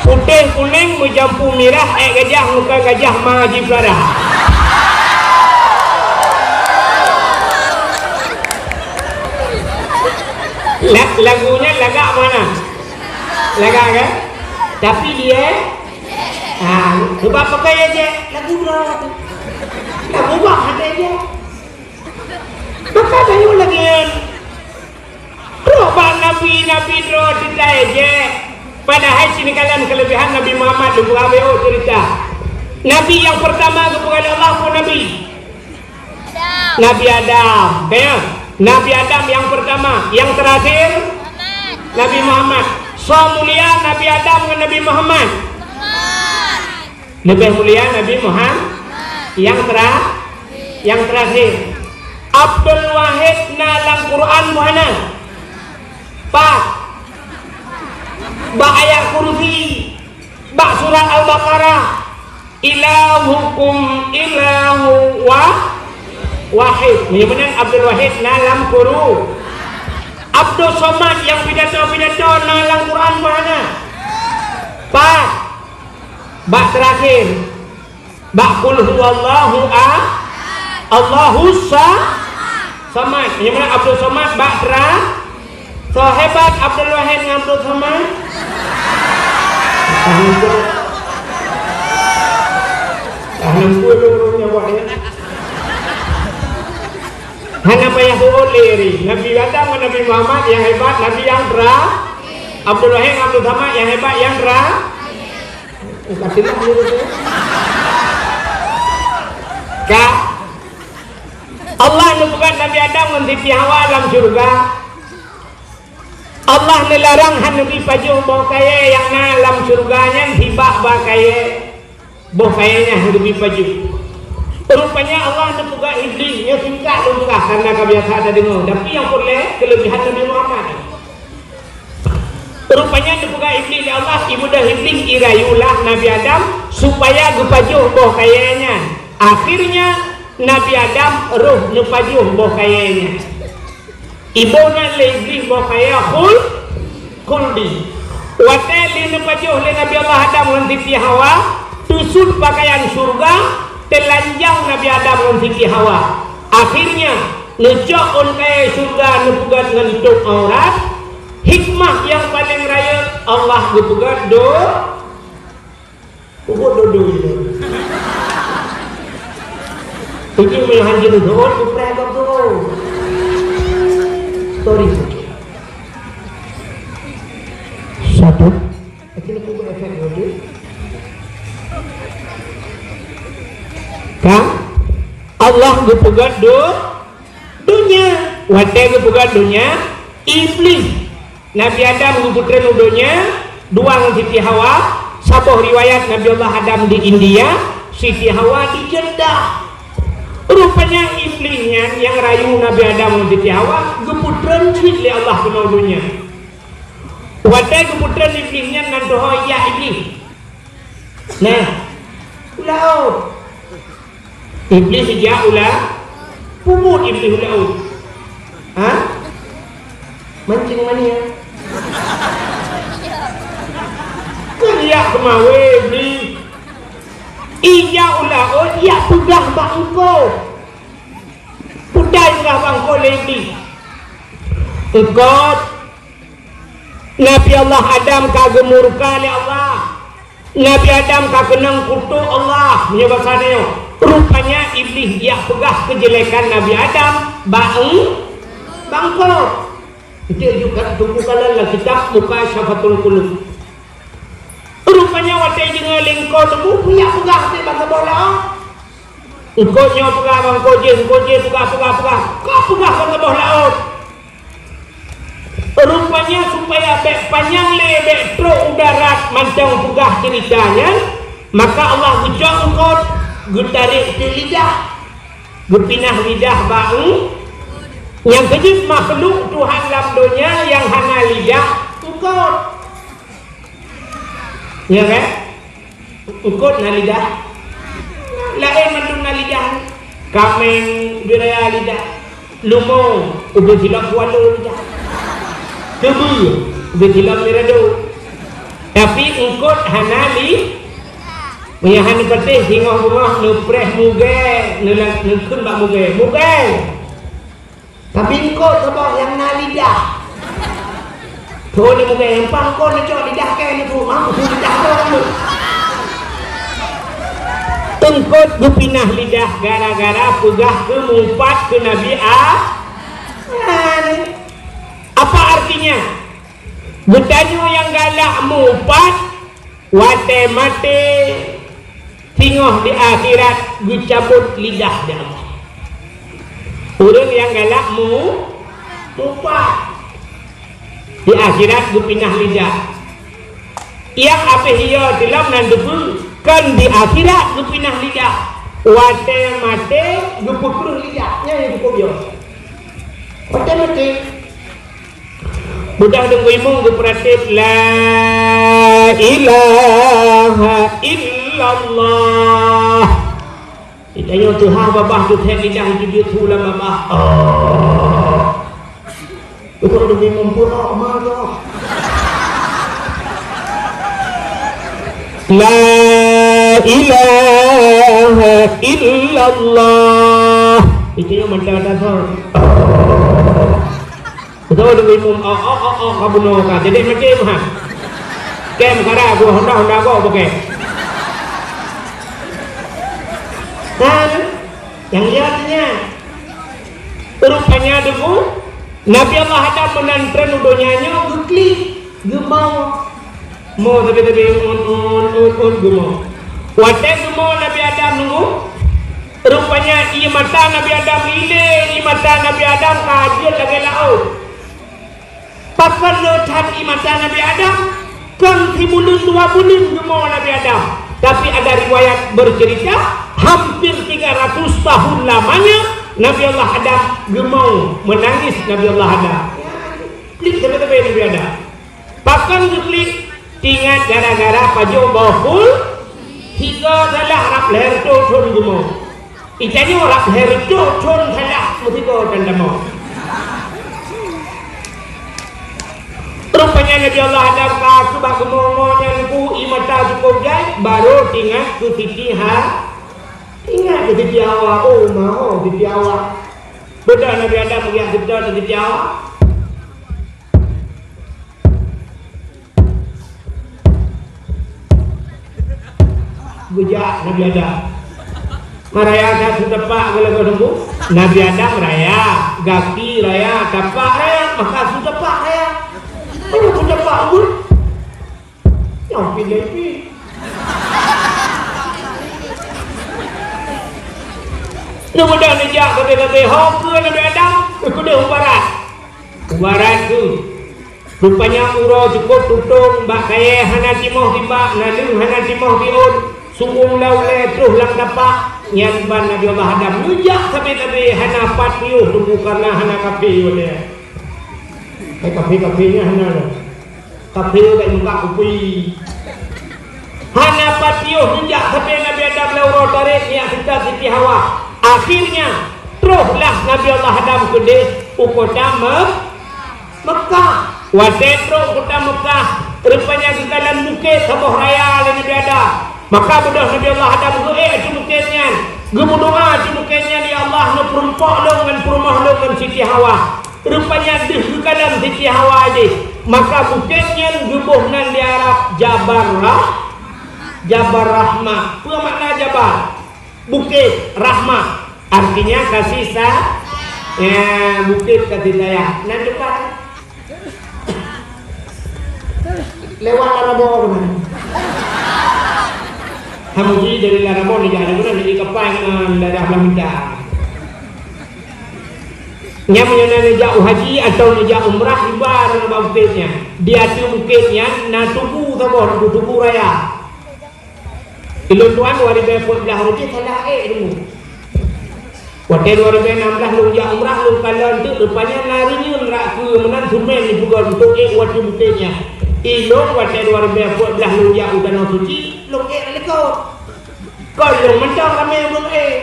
Putéh kuneng meujampu mirah, ék gajah muka gajah ma jipeulara. La-, lagu nyan lagak mana? Lagak kan? Tapi dia, ha, sebab pakai aja lagu droe tu. Lagu bah ada aja. Maka tayue lagée nyan. Trok bak nabi-nabi droe teutai jeh. Padahai sini kalon keulebihan Nabi Muhammad lubuk abéh cerita. Nabi nyang peurtama geupeugah lé Allah peue nabi? Nabi Adam. Kaya? Nabi Adam nyang peurtama, nyang teurakhir Nabi Muhammad. Soe mulia Nabi Adam ngon Nabi Muhammad? Leubeh mulia Nabi Muhammad nyang tera-, nyang teurakhir. Abdul Wahid na lam Quran buhana? Pat. Bak ayat kursi, bak surat Al-Baqarah, "Ilahukum ilahu wa-, wahid." Meunyoe meunan Abdul Wahid na lam Quru-, Abdul Somad nyang pidato-pidato na lam Quran mana? Pat. Bak terakhir, bak qul huwallahu a-, Allahus sa-, samad. Nyang mana Abdul Somad bak tra-, so hebat Abdul Wahid ngon Abdul Somad? Ah, nampak. Ah, nampak ureueng nyan buat dia. Hana payah buet lé ri. Nabi Adam ngon Nabi Muhammad nyang hebat, Nabi nyang tra-, Abdul Wahid ngon Abdul Somad nyang hebat, nyang tra-, Kasih lah dia tu. Ka. Allah neupeugah Nabi Adam ngon Siti Hawa lam syeuruga. Allah neularang han neubi pajoh boh kayèe nyang na lam syeuruga nyan, sibak boh kayèe, boh kayèe nyan han neubi pajoh. Rupanya Allah neupeugah Iblih, nyoe singkat lôn peugah, karena ka biasa tadeungoe, tapi nyang peureulèe keuleubihan Nabi Muhammad. Rupanya neupeugah Iblih lé Allah, ibeudôh Iblih irayulah Nabi Adam supaya geupajoh boh kayèe nyan. Akhirnya, Nabi Adam roh neupajoh boh kayèe nyan. Iboh nan lé Iblih boh kayèe khul-, khuldi. Watèe lé neupajoh lé Nabi Allah Adam ngon Siti Hawa, teusut pakaian syeuruga, teulanjang Nabi Adam ngon Siti Hawa. Akhirnya, neucok ôn kayèe syeuruga neupeugöt ngon tôp aurat, hikmah nyang paleng rayeuk Allah geupeugöt do-, peubuet dodo itu. Itu meuhan jeuneuh doon, kupreh gop doon. Sorry. Satu. Ka? Allah geupeugöt do-, donya. Watèe geupeugöt donya, Iblih, Nabi Adam geupeutreun u donya, dua ngon Siti Hawa, saboh riwayat Nabi Allah Adam di India, Siti Hawa di Jeddah. Rupanya Iblih nyan nyang rayu Nabi Adam ngon Siti Hawa, geupeutreun cit lé Allah keunoe u donya. Watèe geupeutreun Iblih nyan nan teuhôi jak Iblih. Nah, u laôt. Iblih jak u la-, peue buet Iblih u laôt? Ha? Mancing mania. Kan jak keumawé Iblih. Ijak u laôt, jak peugah bak eungkôt. Peue jipeugah bak eungkôt lé Iblih? Eungkôt, Nabi Allah Adam ka geumurka lé Allah. Nabi Adam ka keunong kutok Allah, meunyoe basa tanyoe. Rupanya Iblih jak peugah keujelekan Nabi Adam bak eung-, bak eungkôt. Itu juga tunggu kalan lam kitab Mukasyafatul Qulub. Rupanya watèe jideungoe lé eungkôt teuma, jak peugah teuh bak saboh laôt. Eungkôt nyoe peugah bak eungkôt jéh, eungkôt jéh peugah, peugah, peugah. Ka peugah bak saboh laôt. Rupanya supaya bèk panyang lé, bèk trok u darat mantong peugah ceurita nyan, maka Allah geucok eungkôt, geutarek teuh lidah, geupinah lidah bak eung-, nyang keujeuet makhluk Tuhan lam donya nyang hana lidah, eungkôt. Ya kan? Eungkôt na lidah? Laén mandum na lidah. Kaméng beuraya lidah. Leumo ubé silop pualo lidah. Keubeue ubé silop mirado. Tapi eungkôt hana li-, meunyo hana patéh singoh beungoh neupreh mugée, neula-, neukheun bak mugée. Mugée! Tapi eungkôt saboh nyang na lidah. Thôn ni mungken nyang pang kon neucok lidah kèe neupeurumoh, lidah droe. Eungkôt geupinah lidah gara-gara peugah keu mupat keu Nabi A-, Adam. Apa artinya? Geutanyoe nyang galak mupat, watèe maté, singoh di akhirat geucabot lidah di Allah. Ureueng nyang galak mu-, mupat, di akhirat geupinah lidah. Nyang abéh yo tilom nan teupeue, kon di akhirat geupinah lidah. Watèe maté geupeukreueh lidah. Nyan nyang cukup yo. Watèe maté. Udah deungon imum geupeuratéb, "La ilaha illallah." Geutanyoe teuhah babah teuthèe lidang jeuet su lam babah. Oh. Beutôi deungon imum pura, oh, ma, oh. "La ilaha illallah." Geutanyoe mantong tasawuf. Beutôi deungon imum, oh, oh, oh, oh, ka bunoe ka. Jadi macam ha. Kem kara gua honda, honda gua pakai. Kan? Yang iya tanya. Rupanya deungon Nabi Allah Adam meunan treun u donya nyoe geuklik, geumong. Mo sabe-sabe, un, un, un, un, geumong. Watèe geumong Nabi Adam nunggu, rupanya ié mata Nabi Adam ilèe, ié mata Nabi Adam ka jeuet lagèe laôt. Pakon le that ié mata Nabi Adam? Kon sibuleuen dua buleuen geumong Nabi Adam. Tapi ada riwayat bercerita, hampir tiga ratus tahun lamanya Nabi Allah Adam geumong, menangis Nabi Allah Adam. Klik sabe-sabe Nabi Adam. Pakon geuklik? Teuingat gara-gara pajoh boh pul, sigoe salah rab lhèe reutôh thon geumong. Geutanyoe rab lhèe reutôh thon salah meusigoe tan tamong. Rupanya Nabi Allah Adam ka keubah geumong-mong nyan ku ié mata cukôp jai, barô teuingat keu Siti Ha-, teuingat keu Siti Hawa. Oh, ma, oh, Siti Hawa. Beudôh Nabi Adam geujak seutôt keu Siti Hawa. Geujak Nabi Adam. Meuraya ka su tapak geulagoe teungku. Nabi Adam raya, gaki raya, tapak raya, maka su tapak raya. Meunyoe su tapak umur, nyang pih lé pih. Mudah-mudahan neujak sabe-sabe ho keu Nabi Adam, keudeh u barat. U barat tu. Rupanya uroe cukôp tutong, bak kayèe hana timoh tibak, naleueng hana timoh tiôn, su'ueng lam ulèe troh lam tapak, nyan ban Nabi Allah Adam. Neujak sabe-sabe hana pat piôh teungku kareuna hana kafé watèe. Hai kafé-kafé nyan hana lom. Kafé bèk meukat kupi. Hana pat piôh neujak sabe Nabi Adam lam uroe tarek nyan seutôt Siti Hawa. Akhirnya, troh lah Nabi Allah Adam keudeh u kota Me-, Meukah. Watèe trok kota Meukah, rupanya geukalon bukét saboh raya lé Nabi Adam. Maka beudôh Nabi Allah Adam geuék ateueh bukét nyan, geumeudoa ateueh bukét nyan, "Ya Allah, neupeurumpok lôn ngon peurumoh lôn ngon Siti Hawa." Rupanya deuh geukalon Siti Hawa jih. Maka bukét nyan geuboh nan di Arab Jabal Rah-, Jabal Rahmah. Peue makna Jabal? Bukét, Rahmah, artinya kasih sa-, ya, bukét kasih sayang. Nan depan. Lewat Larabok keunan. Hamuji dari Larabok ni jadi beuna di kapai ngon daerah Blang Bintang. Nyan meunyoe na neujak u haji atau neujak umrah, iba rot bak bukét nyan. Di ateueh bukét nyan na tugu saboh, tugu raya. Ilôn tuan dua ribèe peuet blah rot jih salah ék deungoe. Watèe dua ribèe nam blah lôn jak umrah, lôn kalon teuk, rupanya na reunyeun rak keue meunan seumén jipeugöt untuk ék u ateueh bukét nyan. Ilôn watèe dua ribèe peuet blah lôn jak u Tanoh Suci, lôn ék rak likot. Kon lôn mantong ramé ureueng ék.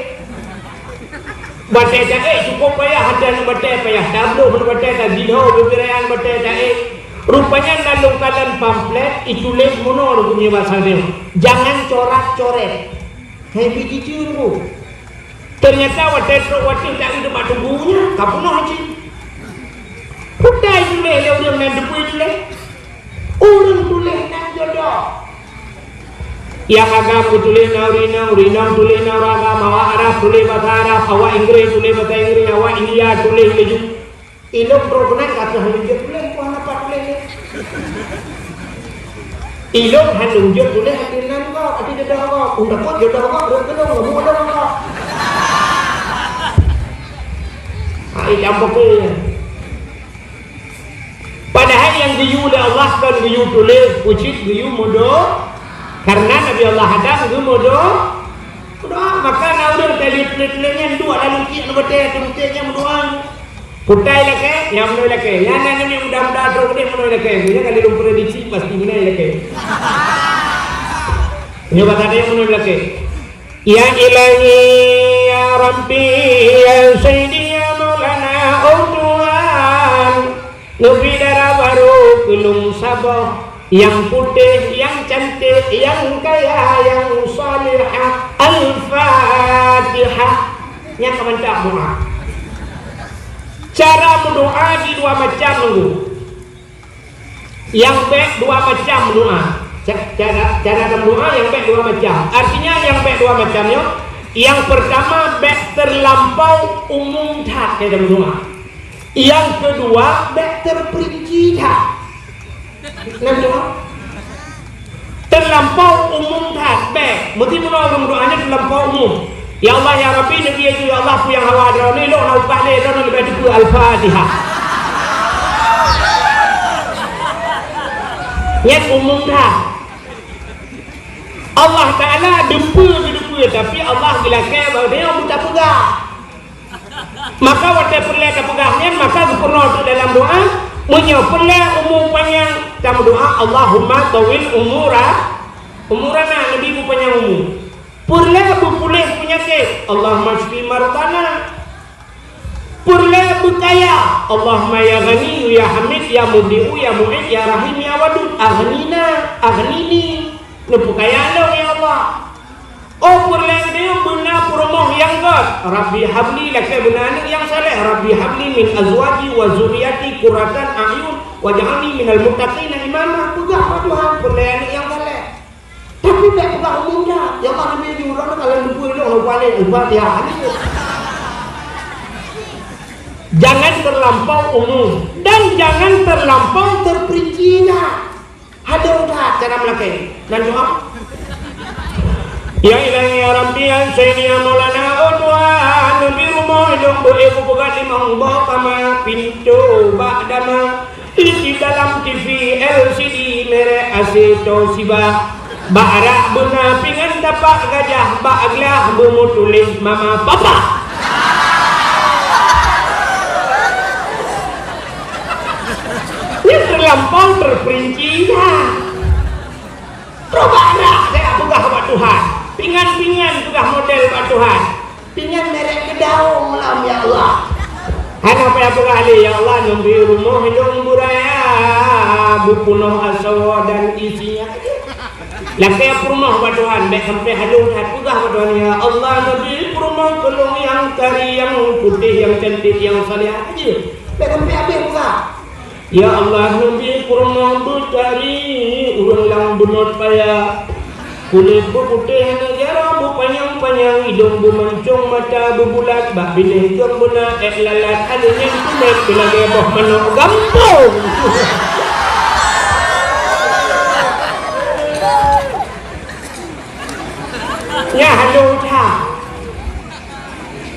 Batèe taék cukôp payah, até aneuk batèe payah tabloh, aneuk batèe tajinoe, bubé raya aneuk batèe taék. Rupanya na lôn kalon pamflet, ituléh meunoe lôn keumeue basa Aceh, "Jangan corak-coret." Hai bit jijeuem bu. Teunyata watèe trok watèe taék bak tugu nyan, ka peunoh cit. Peue ituléh lé ureueng nyan, teupeue ituléh? Ureueng tuléh nan jodoh. Nyang agam geutuléh na ureueng inong, ureueng inong tuléh na ureueng agam, awak Arab tuléh basa Arab, awak Inggréh tuléh basa Inggréh, awak India tuléh laju. Ilôn droe keunan ka teuh lôn jeuet tuléh, hana pat tuléh lé. Ilôn han lôn jeuet tuléh ateueh nan gob, ateueh jodoh gob. Ulôn takot jodoh gob rhot keu lôn, lôn mulo gob. Ha, ilôn pokok. Padahai nyang geuyue lé Allah kon geuyue tuléh, cit geuyue meudo-, karena Nabi Allah Adam geumeudo-, meudoa. Maka na ureueng teuh lé tuléh-tuléh nyan duek lam lungkiek nibak batèe, teuh bukét nyan meudoa. Kutai lakée, nyang meunoe lakée. Nyang na nyoe muda-muda trok deh meunoe lakée. Nyoe kan lôn prediksi pasti meunoe lakée. Nyoe bak gata nyang meunoe lakée. Ya Ilahi, ya Rabbi, ya Sayyidi, ya Maulana, oh Tuhan, neubri dara barô keu lôn saboh, nyang putéh, nyang cantik, nyang kaya, nyang salihah. Al-Fatihah. Nyan ka mantap doa. Cara meudoa di dua macam nunggu. Nyang bék dua macam doa. Ca-, cara, cara meudoa nyang bék dua macam. Artinya nyang bék dua macam nyoe, nyang pertama bék terlampau umum that cara meudoa. Nyang kedua bék terperinci that. Nah, doa. Terlampau umum that, bék. Meusti meunoe ureuëng meudoa nyan terlampau umum. Ya Allah, ya Rabbi, neubri laju, ya Allah, peue nyang hawa droeneuh, lôn hana upah lé, droeneuh leubeh teupeue. Al-Fatihah. Nyan umum that. Allah Taala deupeue geudeupeue, tapi Allah geulakée bak geutanyoe beutapeugah. Maka watée peureulée tapeugah nyan, maka geupeurunoe teuk dalam doa, meunyoe peureulée umu panyang, tameudoa, "Allahumma tawil umura, umurana," Nabi beupanyang umu. Peureulée beupuléh peunyakét, "Allahumma syfi mardana." Peureulée beukaya, "Allahumma ya Ghaniyyu ya Hamid ya Mubdi'u ya Mu'id ya Rahim ya Wadud, aghnina, aghnini," neupeukaya lôn, ya Allah. Oh, peureulée geutanyoe beuna peurumoh nyang göt. Rabbi habli, lakée beuna aneuëk nyang saleh. Rabbi habli min azwaji wa zurriyati qurratan a'yun waj'alni minal muttaqina imama. Peugah bak Tuhan, peureulée aneuëk nyang saleh. Tapi bék peugah umum that. Ya Allah, neubri laju, droeneuh ka lheueh neubri lôn, lôn paléng, Al-Fatihah. Jangan terlampau umum dan jangan terlampau terperinci that. Hadong that cara meulakée. Nan doa. Ya Ilahi, ya Rabbi, ya Sayyidi, ya Maulana, oh Tuhan, neubri rumoh lôn beu-ék beupeugah limong boh kama, pintoe bak dama, di dalam T V L C D merek A C Toshiba. Bak rak beuna pingan tapak gajah, bak glah beumeutuléh mama papa. Nyan terlampau terperinci that. Coba rak saya peugah bak Tuhan. Pingan-pingan peugah model bak Tuhan. Pingan merek keudaong lam, ya Allah. Hana payah peugah lé, ya Allah, neubri rumoh lôn beuraya, beupeunoh asoe dan isinya. Lakée peurumoh bak Tuhan, bék sampai halong that peugah bak Tuhan, "Ya Allah, neubri peurumoh keu lôn nyang kari, nyang putéh, nyang cantik, nyang salihah," aja. Bék sampai habéh peugah. Ya Allah, neubri peurumoh beutari, ureuëng nyang beunot paya. Kulét beuputéh, neuk jaroe beupanyang-panyang, idong beumancong, mata beubulat, bak binéh geuh beuna ék lalat, aneuk nyan tumet beulagée boh manok gampông. Nyan halong that.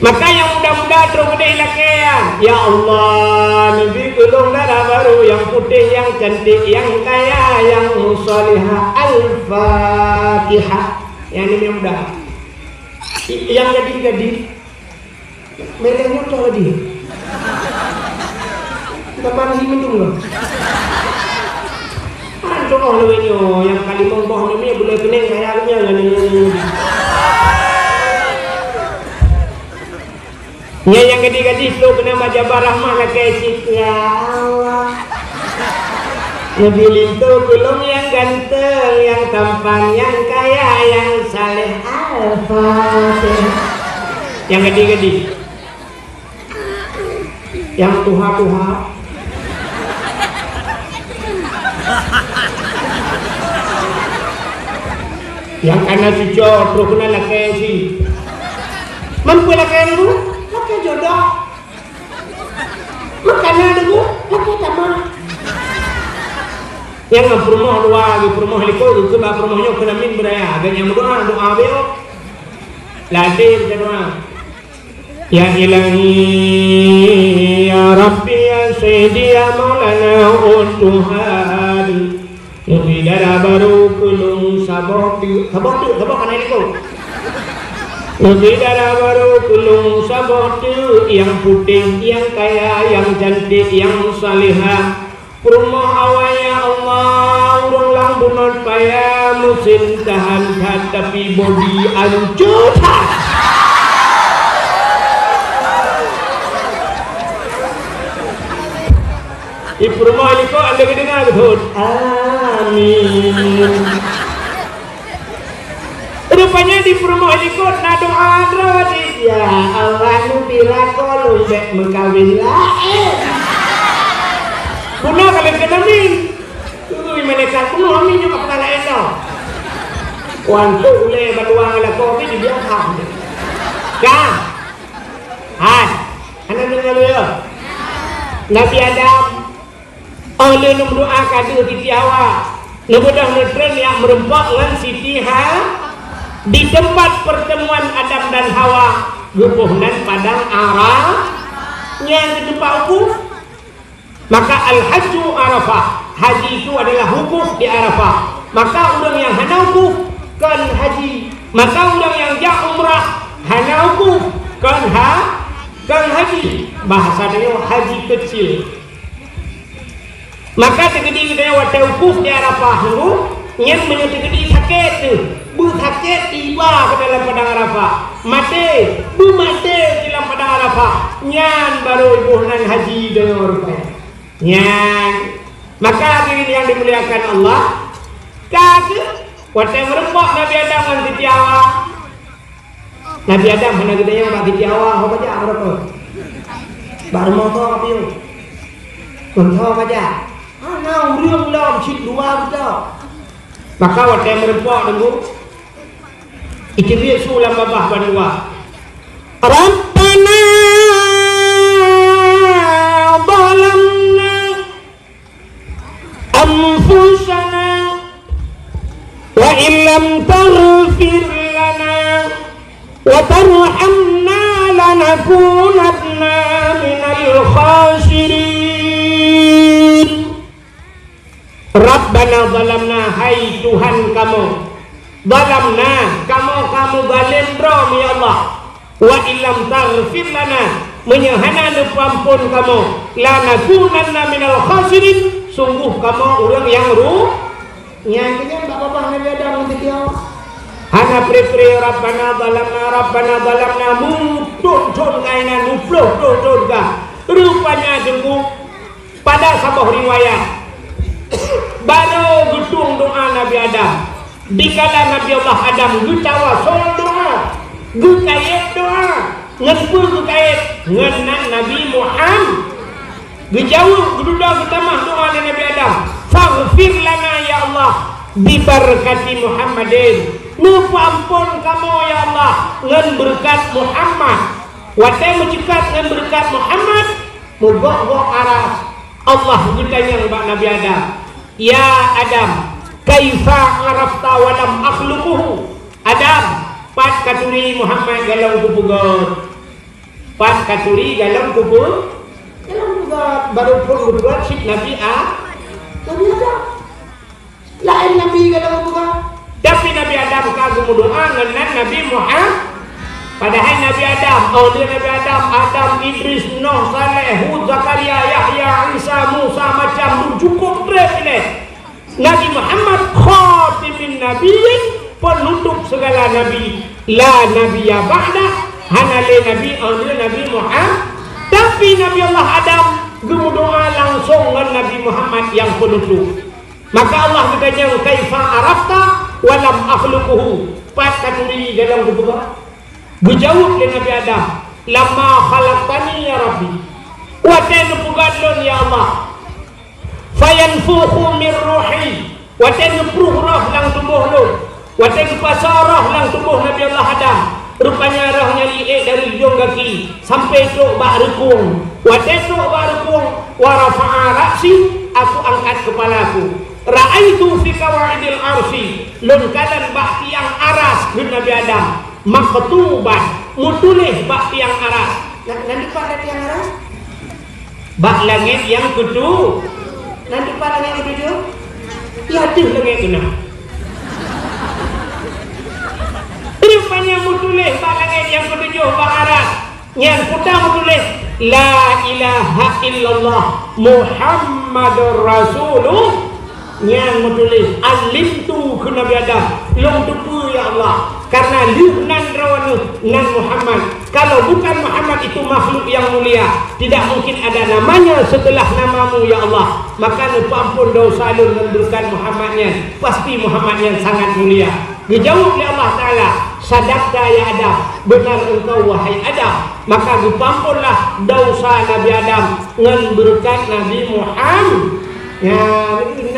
Maka nyang muda-muda trok keudeh lakée, "Ya Allah, neubri keu lôn dara barô nyang putéh, nyang cantik, nyang kaya, nyang salihah." Al-Fatihah. Nyang ni nyang muda. Nyang gadih-gadih, merek nyoe toh gadih. Teuma hi meuntong lom. An doh lawét nyoe nyang ka limong boh nyoe buleuen keuneng kaya nyan nyan nyan. Nyan nyang gadih-gadih trok keunan bak jabar rahmat lakée cit, "Ya Allah, neubri linto keu lôn nyang ganteng, nyang tampan, nyang kaya, nyang saleh." Al-Fatihah. Nyang gadih-gadih. Nyang tuha-tuha. Nyang kana cuco trok keunan lakée cit. Man peue lakée nyoe? Lakée jodoh. Man kana deungoe? Lakée tamah. Nyang peurumoh dua, peurumoh likot, keu bak peurumoh nyoe keunan min beuraya. Gata nyang meudoa, doa beu. Ladé geudoa. Ya Ilahi, ya Rabbi, ya Sayyidi, ya Maulana, oh Tuhan, neubri dara barô keu lôn saboh teuk, saboh teuk, saboh kana likot. Keubiet dara barô keu lôn saboh teuk, nyang putéh, nyang kaya, nyang cantik, nyang salehah. Peurumoh awai, ya Allah, ureueng lam bunot paya, meusén tahan that, tapi bodi ancô that. Di peurumoh likot ada geudeungoe geuthot, "Amin." Rupanya di peurumoh likot na doa droe jih, "Ya Allah, neubi lakoe lôn bèk meukawen laén." Bunoe ka lheueh keunoe amin. Ui, malaikat bunoe amin nyoe ka peugah laén tau. Wan tu ulèe bandua lakoe pih dibiasa. Ka. Hai. Hana deungoe lé, ya? Nabi Adam, óh lheueh neumeudoa ka deuh Siti Hawa, neubeudôh neutreun jak meureumpok ngon Siti Ha-, di teumpat peurteumuan Adam dan Hawa, geuboh nan Padang Ara-, nyan di teumpat wukuf. Maka Al-Hajju Arafah, haji itu adalah wukuf di Arafah. Maka ureueng nyang hana wukuf, kon haji. Maka ureueng nyang jak umrah, hana wukuf, kon ha-, kon haji. Bahasa tanyoe haji keucil. Maka teukeudi geutanyoe watèe wukuf di Arafah nyoe, nyan meunyoe teukeudi sakét teuh, beusakét iba keu dalam Padang Arafah, maté, beumaté di lam Padang Arafah, nyan barô iboh nan haji deungoe rupanya. Nyan, maka hadirin yang dimuliakan Allah, ka keuh watèe meureumpok Nabi Adam ngon Siti Hawa, Nabi Adam hana geutanyong bak Siti Hawa, "Ho bajak?" Bak rumoh soe ka piôh? Ngon soe bajak? Hana, ureueng lom cit dua beutôi. Maka watèe meureumpok deungon, iteubiet su lam babah bandua, "Rabbana zalamna anfusana wa illam taghfir lana wa tarhamna lanakunanna minal khasirin." Rabbana zalamna, hai Tuhan kamoe, zalamna, kamoe ka meuzalim droe, ya Allah. Wa illam taghfir lana, meunyoe hana neupeuamphon kamoe, lanakunanna minal khasirin, sungguh kamoe ureueng nyang ru-, nyan keunyan bak babah Nabi Adam ngon Siti Hawa. Hana pre-pre, "Rabbana zalamna, Rabbana zalamna," muthôn-thôn kainan, muploh-ploh thôn ka. Rupanya sungguh Pada saboh riwayat, barô geutueng doa Nabi Adam. Dikala Nabi Allah Adam geutawasol doa, geukayét doa, ngon peue geukayét? Ngon nan Nabi Muham-, geujaweueb, geududoe geutamah doa lé Nabi Adam, "Faghfir lana ya Allah, bibarakati Muhammadin." Neupeuamphon kamoe ya Allah ngon beureukat Muhammad. Watée meuceukat ngon beureukat Muhammad, Meugok-gok aras, Allah geutanyong bak Nabi Adam, "Ya Adam, kaifa arafta wa lam akhluquhu?" Adam, pat ka turi Muhammad golom kupeugöt? Pat ka turi golom kupe-, golom kupeugöt, barô phon geupeubuet cit Nabi A-, Nabi Adam. Laén nabi ka lôn peugah. Tapi Nabi Adam ka geumeudoa ngon nan Nabi Muhammad. Padahai Nabi Adam, oh, lé Nabi Adam, Adam, Idris, Nuh, Saleh, Hud, Zakaria, Yahya, Isa, Musa, macam tu, cukup treb ilée. Nabi Muhammad khatimin nabiyyin, penutup segala nabi. La nabiyya ba'da, hana lé nabi, oh, lé Nabi Muhammad. Tapi Nabi Allah Adam geumeudoa langsong ngon Nabi Muhammad nyang penutup. Maka Allah geutanyong, "Kaifa arafta wa lam akhluquhu?" Pat ka turi golom kupeugah? Geujaweueb lé Nabi Adam, "Lamma khalaqtani ya Rabbi." Watée neupeugöt lôn, ya Allah. "Fayanfukhu min ruhi." Watée neupruh roh lam tuboh lôn. Watée geupasoe roh lam tuboh Nabi Allah Adam, rupanya roh nyan jiék dari ujong gaki sampai trok bak reukung. Watée trok bak reukung, wa rafa'a ra'si, aku angkat keupala aku. Ra'aitu fi qawaidil arsy, lôn kalon bak tiang aras, kheun Nabi Adam, maktuban, meutuléh bak tiang aras. Na, na dipat tiang aras? Bak langét nyang keutu-, na dipat langét nyang keutujoh? Di ateueh langét keunan. Manyang meutuléh bak langét nyang keutujôh bak arat, nyan peue meutuléh, "La ilaha illallah Muhammadur Rasulullah." Nyan meutuléh, "Alimtu," kheun Nabi Adam, "Lôn teupeue, ya Allah, karena lheueh nan droeneuh nan Muhammad. Kalau bukan Muhammad itu makhluk yang mulia, tidak mungkin ada namanya setelah namamu, ya Allah. Maka neupeuampôn desya lôn ngon beureukat Muhammad nyan. Pasti Muhammad nyan sangat mulia." Geujaweueb lé Allah Taala, "Sadaqta ya Adam, benar engkau wahai Adam." Maka geupeuampônlah desya Nabi Adam ngon beureukat Nabi Muhammad. Ya,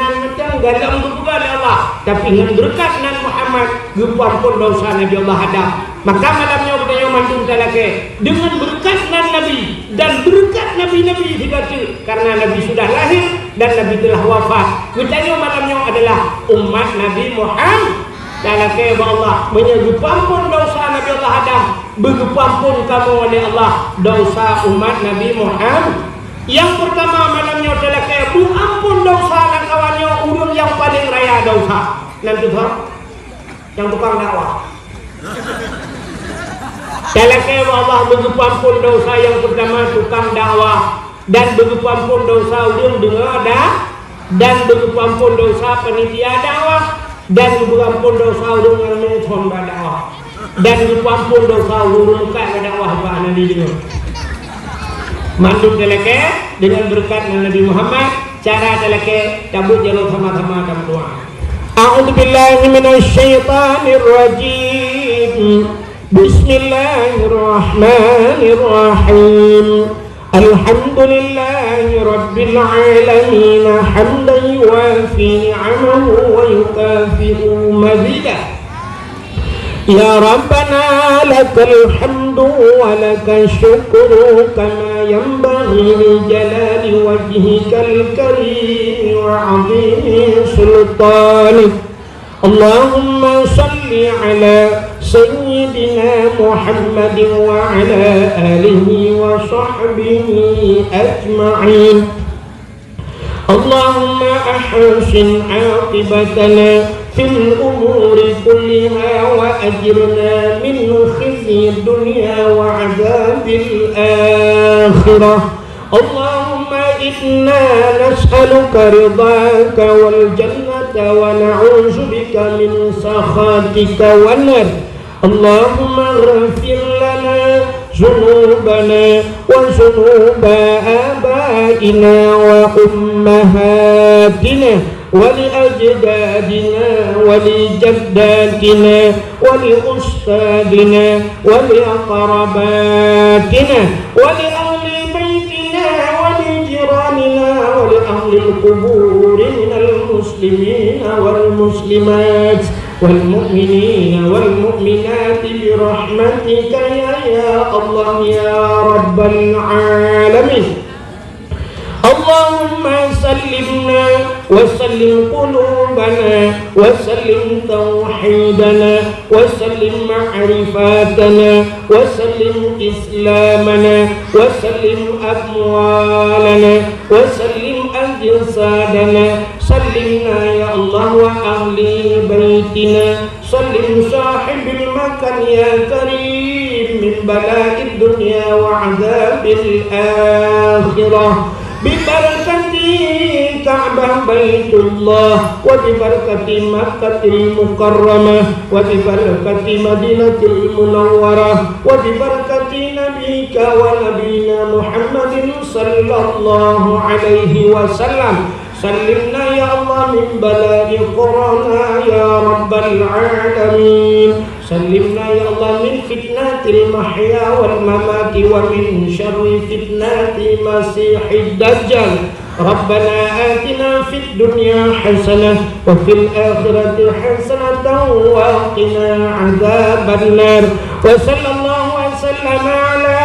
nan macam galak geupeugah lé Allah, tapi ngon beureukat nan Muhammad geupeuampôn desya Nabi Allah Adam. Maka malam nyoe geutanyoe mandum talakée deungon beureukat nan Nabi dan beureukat nabi-nabi sigoe teuk, karena Nabi sudah lahir dan Nabi telah wafat. Geutanyoe malam nyoe adalah umat Nabi Muhammad. Talakée bak Allah, meunyoe geupeuampôn desya Nabi Allah Adam, beugeupeuampôn kamoe lé Allah desya umat Nabi Muhammad. Nyang peurtama malam nyoe talakée beuampôn desya lamkawan nyoe ureuëng nyang paleng raya desya. Nan teuh nyang tukang dakwah. Talakée bak Allah beugeupeuampôn desya nyang peurtama tukang dakwah. Dan beugeupeuampôn desya ureuëng deungoe da-, dan beugeupeuampôn desya panitia dakwah, dan beugeupeuampôn desya ureuëng nyang meuthon bak dakwah, dan geupeuampôn desya ureuëng meukat bak dakwah bak hana jideungoe. Mandum talakée deungon beureukat Nabi Muhammad, cara talakée tabeuet jaroe sama-sama tameudoá. A'udzubillahi minasyaitonirrajim. Bismillahirrahmanirrahim. الحمد لله رب العالمين، حمدا يوافي نعمه ويكافئ مزيده. يا ربنا لك الحمد ولك الشكر، كما ينبغي لجلال وجهك الكريم وعظيم سلطانك. اللهم صل على سيدنا محمد وعلى آله وصحبه أجمعين. اللهم أحسن عاقبتنا في الأمور كلها وأجرنا من خزي الدنيا وعذاب الآخرة. اللهم إنا نسألك رضاك والجنة ونعوذ بك من سخطك والنار. اللهم اغفر لنا ذنوبنا وذنوب آبائنا وأمهاتنا ولأجدادنا ولجداتنا ولأستاذنا ولأقرباتنا ولأهل بيتنا ولجيراننا ولأهل القبور من المسلمين والمسلمات والمؤمنين والمؤمنات برحمتك يا، يا الله يا رب العالمين. اللهم سلمنا وسلم قلوبنا وسلم توحيدنا وسلم معرفتنا وسلم إسلامنا وسلم أموالنا وسلم أجسادنا. سلمنا يا الله وأهل بيتنا. سلم صاحب المكان يا كريم من بلاء الدنيا وعذاب الآخرة. ببركة كعبة بيت الله، وببركة مكة المكرمة، وببركة مدينة المنورة، وببركة نبيك ونبينا محمد صلى الله عليه وسلم. سلمنا يا الله من بلاء كورونا يا رب العالمين. سلمنا يا الله من فتنة المحيا والممات ومن شر فتنة المسيح الدجال. ربنا آتنا في الدنيا حسنة وفي الآخرة حسنة وقنا عذاب النار. وصلى الله وسلم على